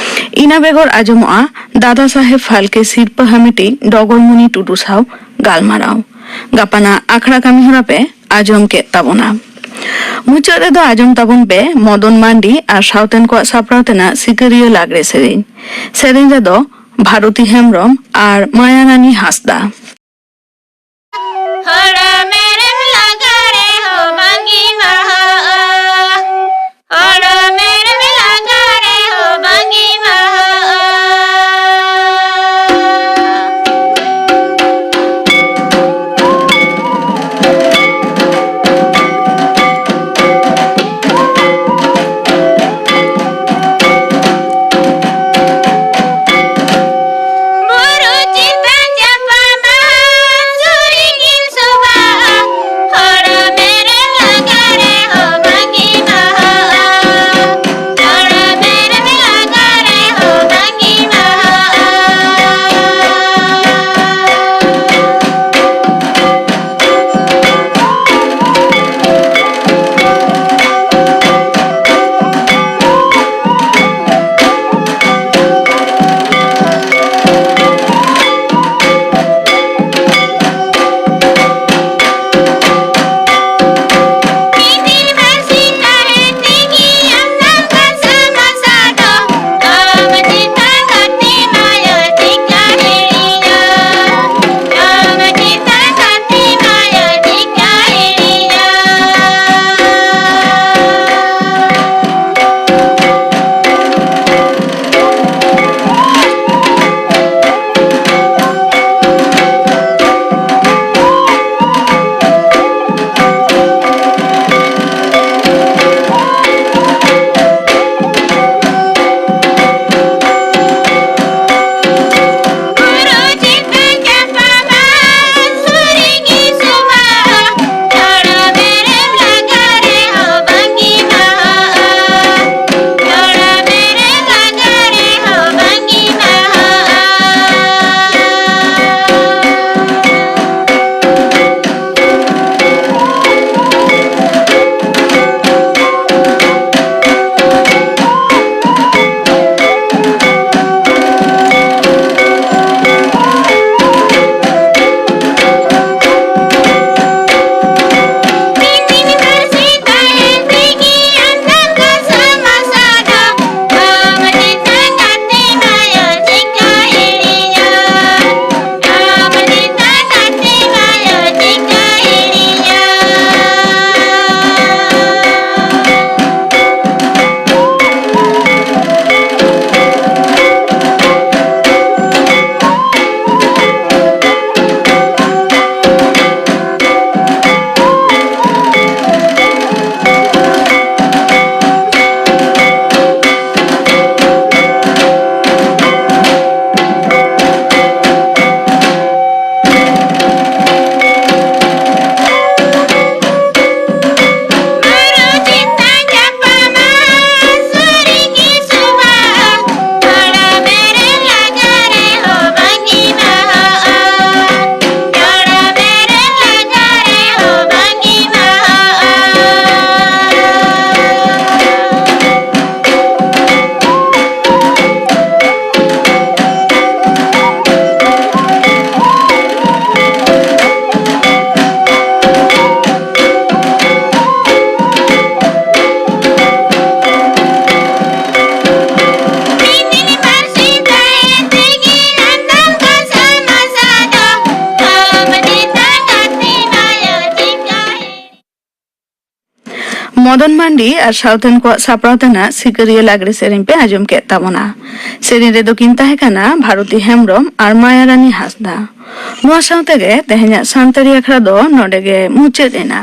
ᱤᱱᱟᱹ ᱵᱮᱜᱚᱨ ᱟᱸᱡᱚᱢᱚᱜᱼᱟ ᱫᱟᱫᱟ ᱥᱟᱦᱮᱵᱽ ᱯᱷᱟᱞᱠᱮ ᱥᱤᱨᱯᱟᱹ ᱦᱟᱢᱮᱴᱤᱡ ᱰᱚᱜᱚᱨᱢᱩᱱᱤ ᱴᱩᱰᱩ ᱥᱟᱶ ᱜᱟᱞᱢᱟᱨᱟᱣ᱾ ᱜᱟᱯᱟᱱᱟᱜ ᱟᱠᱷᱲᱟ ᱠᱟᱹᱢᱤ ᱦᱚᱨᱟ ᱯᱮ ᱟᱸᱡᱚᱢ ᱠᱮᱫ ᱛᱟᱵᱚᱱᱟ᱾ ᱢᱩᱪᱟᱹᱫ ᱨᱮᱫᱚ ᱟᱸᱡᱚᱢ ᱛᱟᱵᱚᱱ ᱯᱮ ᱢᱚᱫᱚᱱ ᱢᱟᱱᱰᱤ ᱟᱨ ᱥᱟᱶᱛᱮᱱ ᱠᱚᱣᱟᱜ ᱥᱟᱯᱲᱟᱣ ᱛᱮᱱᱟᱜ ᱥᱤᱠᱟᱹᱨᱤᱭᱟᱹ ᱞᱟᱜᱽᱲᱮ ᱥᱮᱨᱮᱧ᱾ ᱥᱮᱨᱮᱧ ᱨᱮᱫᱚ ᱵᱷᱟᱨᱚᱛᱤ ᱦᱮᱢᱵᱨᱚᱢ ᱟᱨ ᱢᱟᱭᱟᱨᱟᱱᱤ ᱦᱟᱸᱥᱫᱟ᱾ ᱦᱚᱲ ᱢᱮᱨᱮᱢ ᱞᱟᱜᱟ ᱨᱮᱦᱚᱸ ᱵᱟᱝ ᱮᱢᱟᱦᱟᱜᱼᱟ᱾ ᱦᱚᱲ ᱢᱮᱨᱮᱢ ᱞᱟᱜᱟ ᱨᱮᱦᱚᱸ ᱵᱟᱝ ᱮᱢᱟᱦᱟᱜᱼᱟ᱾ ᱵᱩᱨᱩ ᱪᱮᱛᱟᱱ ᱡᱟᱯᱟᱜ ᱢᱟ ᱢᱚᱫᱚᱱ ᱢᱟᱱᱰᱤ ᱟᱨ ᱥᱟᱶᱛᱮᱱ ᱠᱚᱣᱟᱜ ᱥᱟᱯᱲᱟᱣ ᱛᱮᱱᱟᱜ ᱥᱤᱠᱟᱹᱨᱤᱭᱟᱹ ᱞᱟᱜᱽᱲᱮ ᱥᱮᱨᱮᱧ ᱯᱮ ᱟᱸᱡᱚᱢ ᱠᱮᱫ ᱛᱟᱵᱚᱱᱟ᱾ ᱥᱮᱨᱮᱧ ᱨᱮᱫᱚ ᱠᱤᱱ ᱛᱟᱦᱮᱸ ᱠᱟᱱᱟ ᱵᱷᱟᱨᱚᱛᱤ ᱦᱮᱢᱵᱽᱨᱚᱢ ᱟᱨ ᱢᱟᱭᱟᱨᱟᱱᱤ ᱦᱟᱸᱥᱫᱟ᱾ ᱱᱚᱣᱟ ᱥᱟᱶ ᱛᱮᱜᱮ ᱛᱮᱦᱮᱧᱟᱜ ᱥᱟᱱᱛᱟᱲᱤ ᱟᱠᱷᱲᱟ ᱫᱚ ᱱᱚᱰᱮ ᱜᱮ ᱢᱩᱪᱟᱹᱫ ᱮᱱᱟ᱾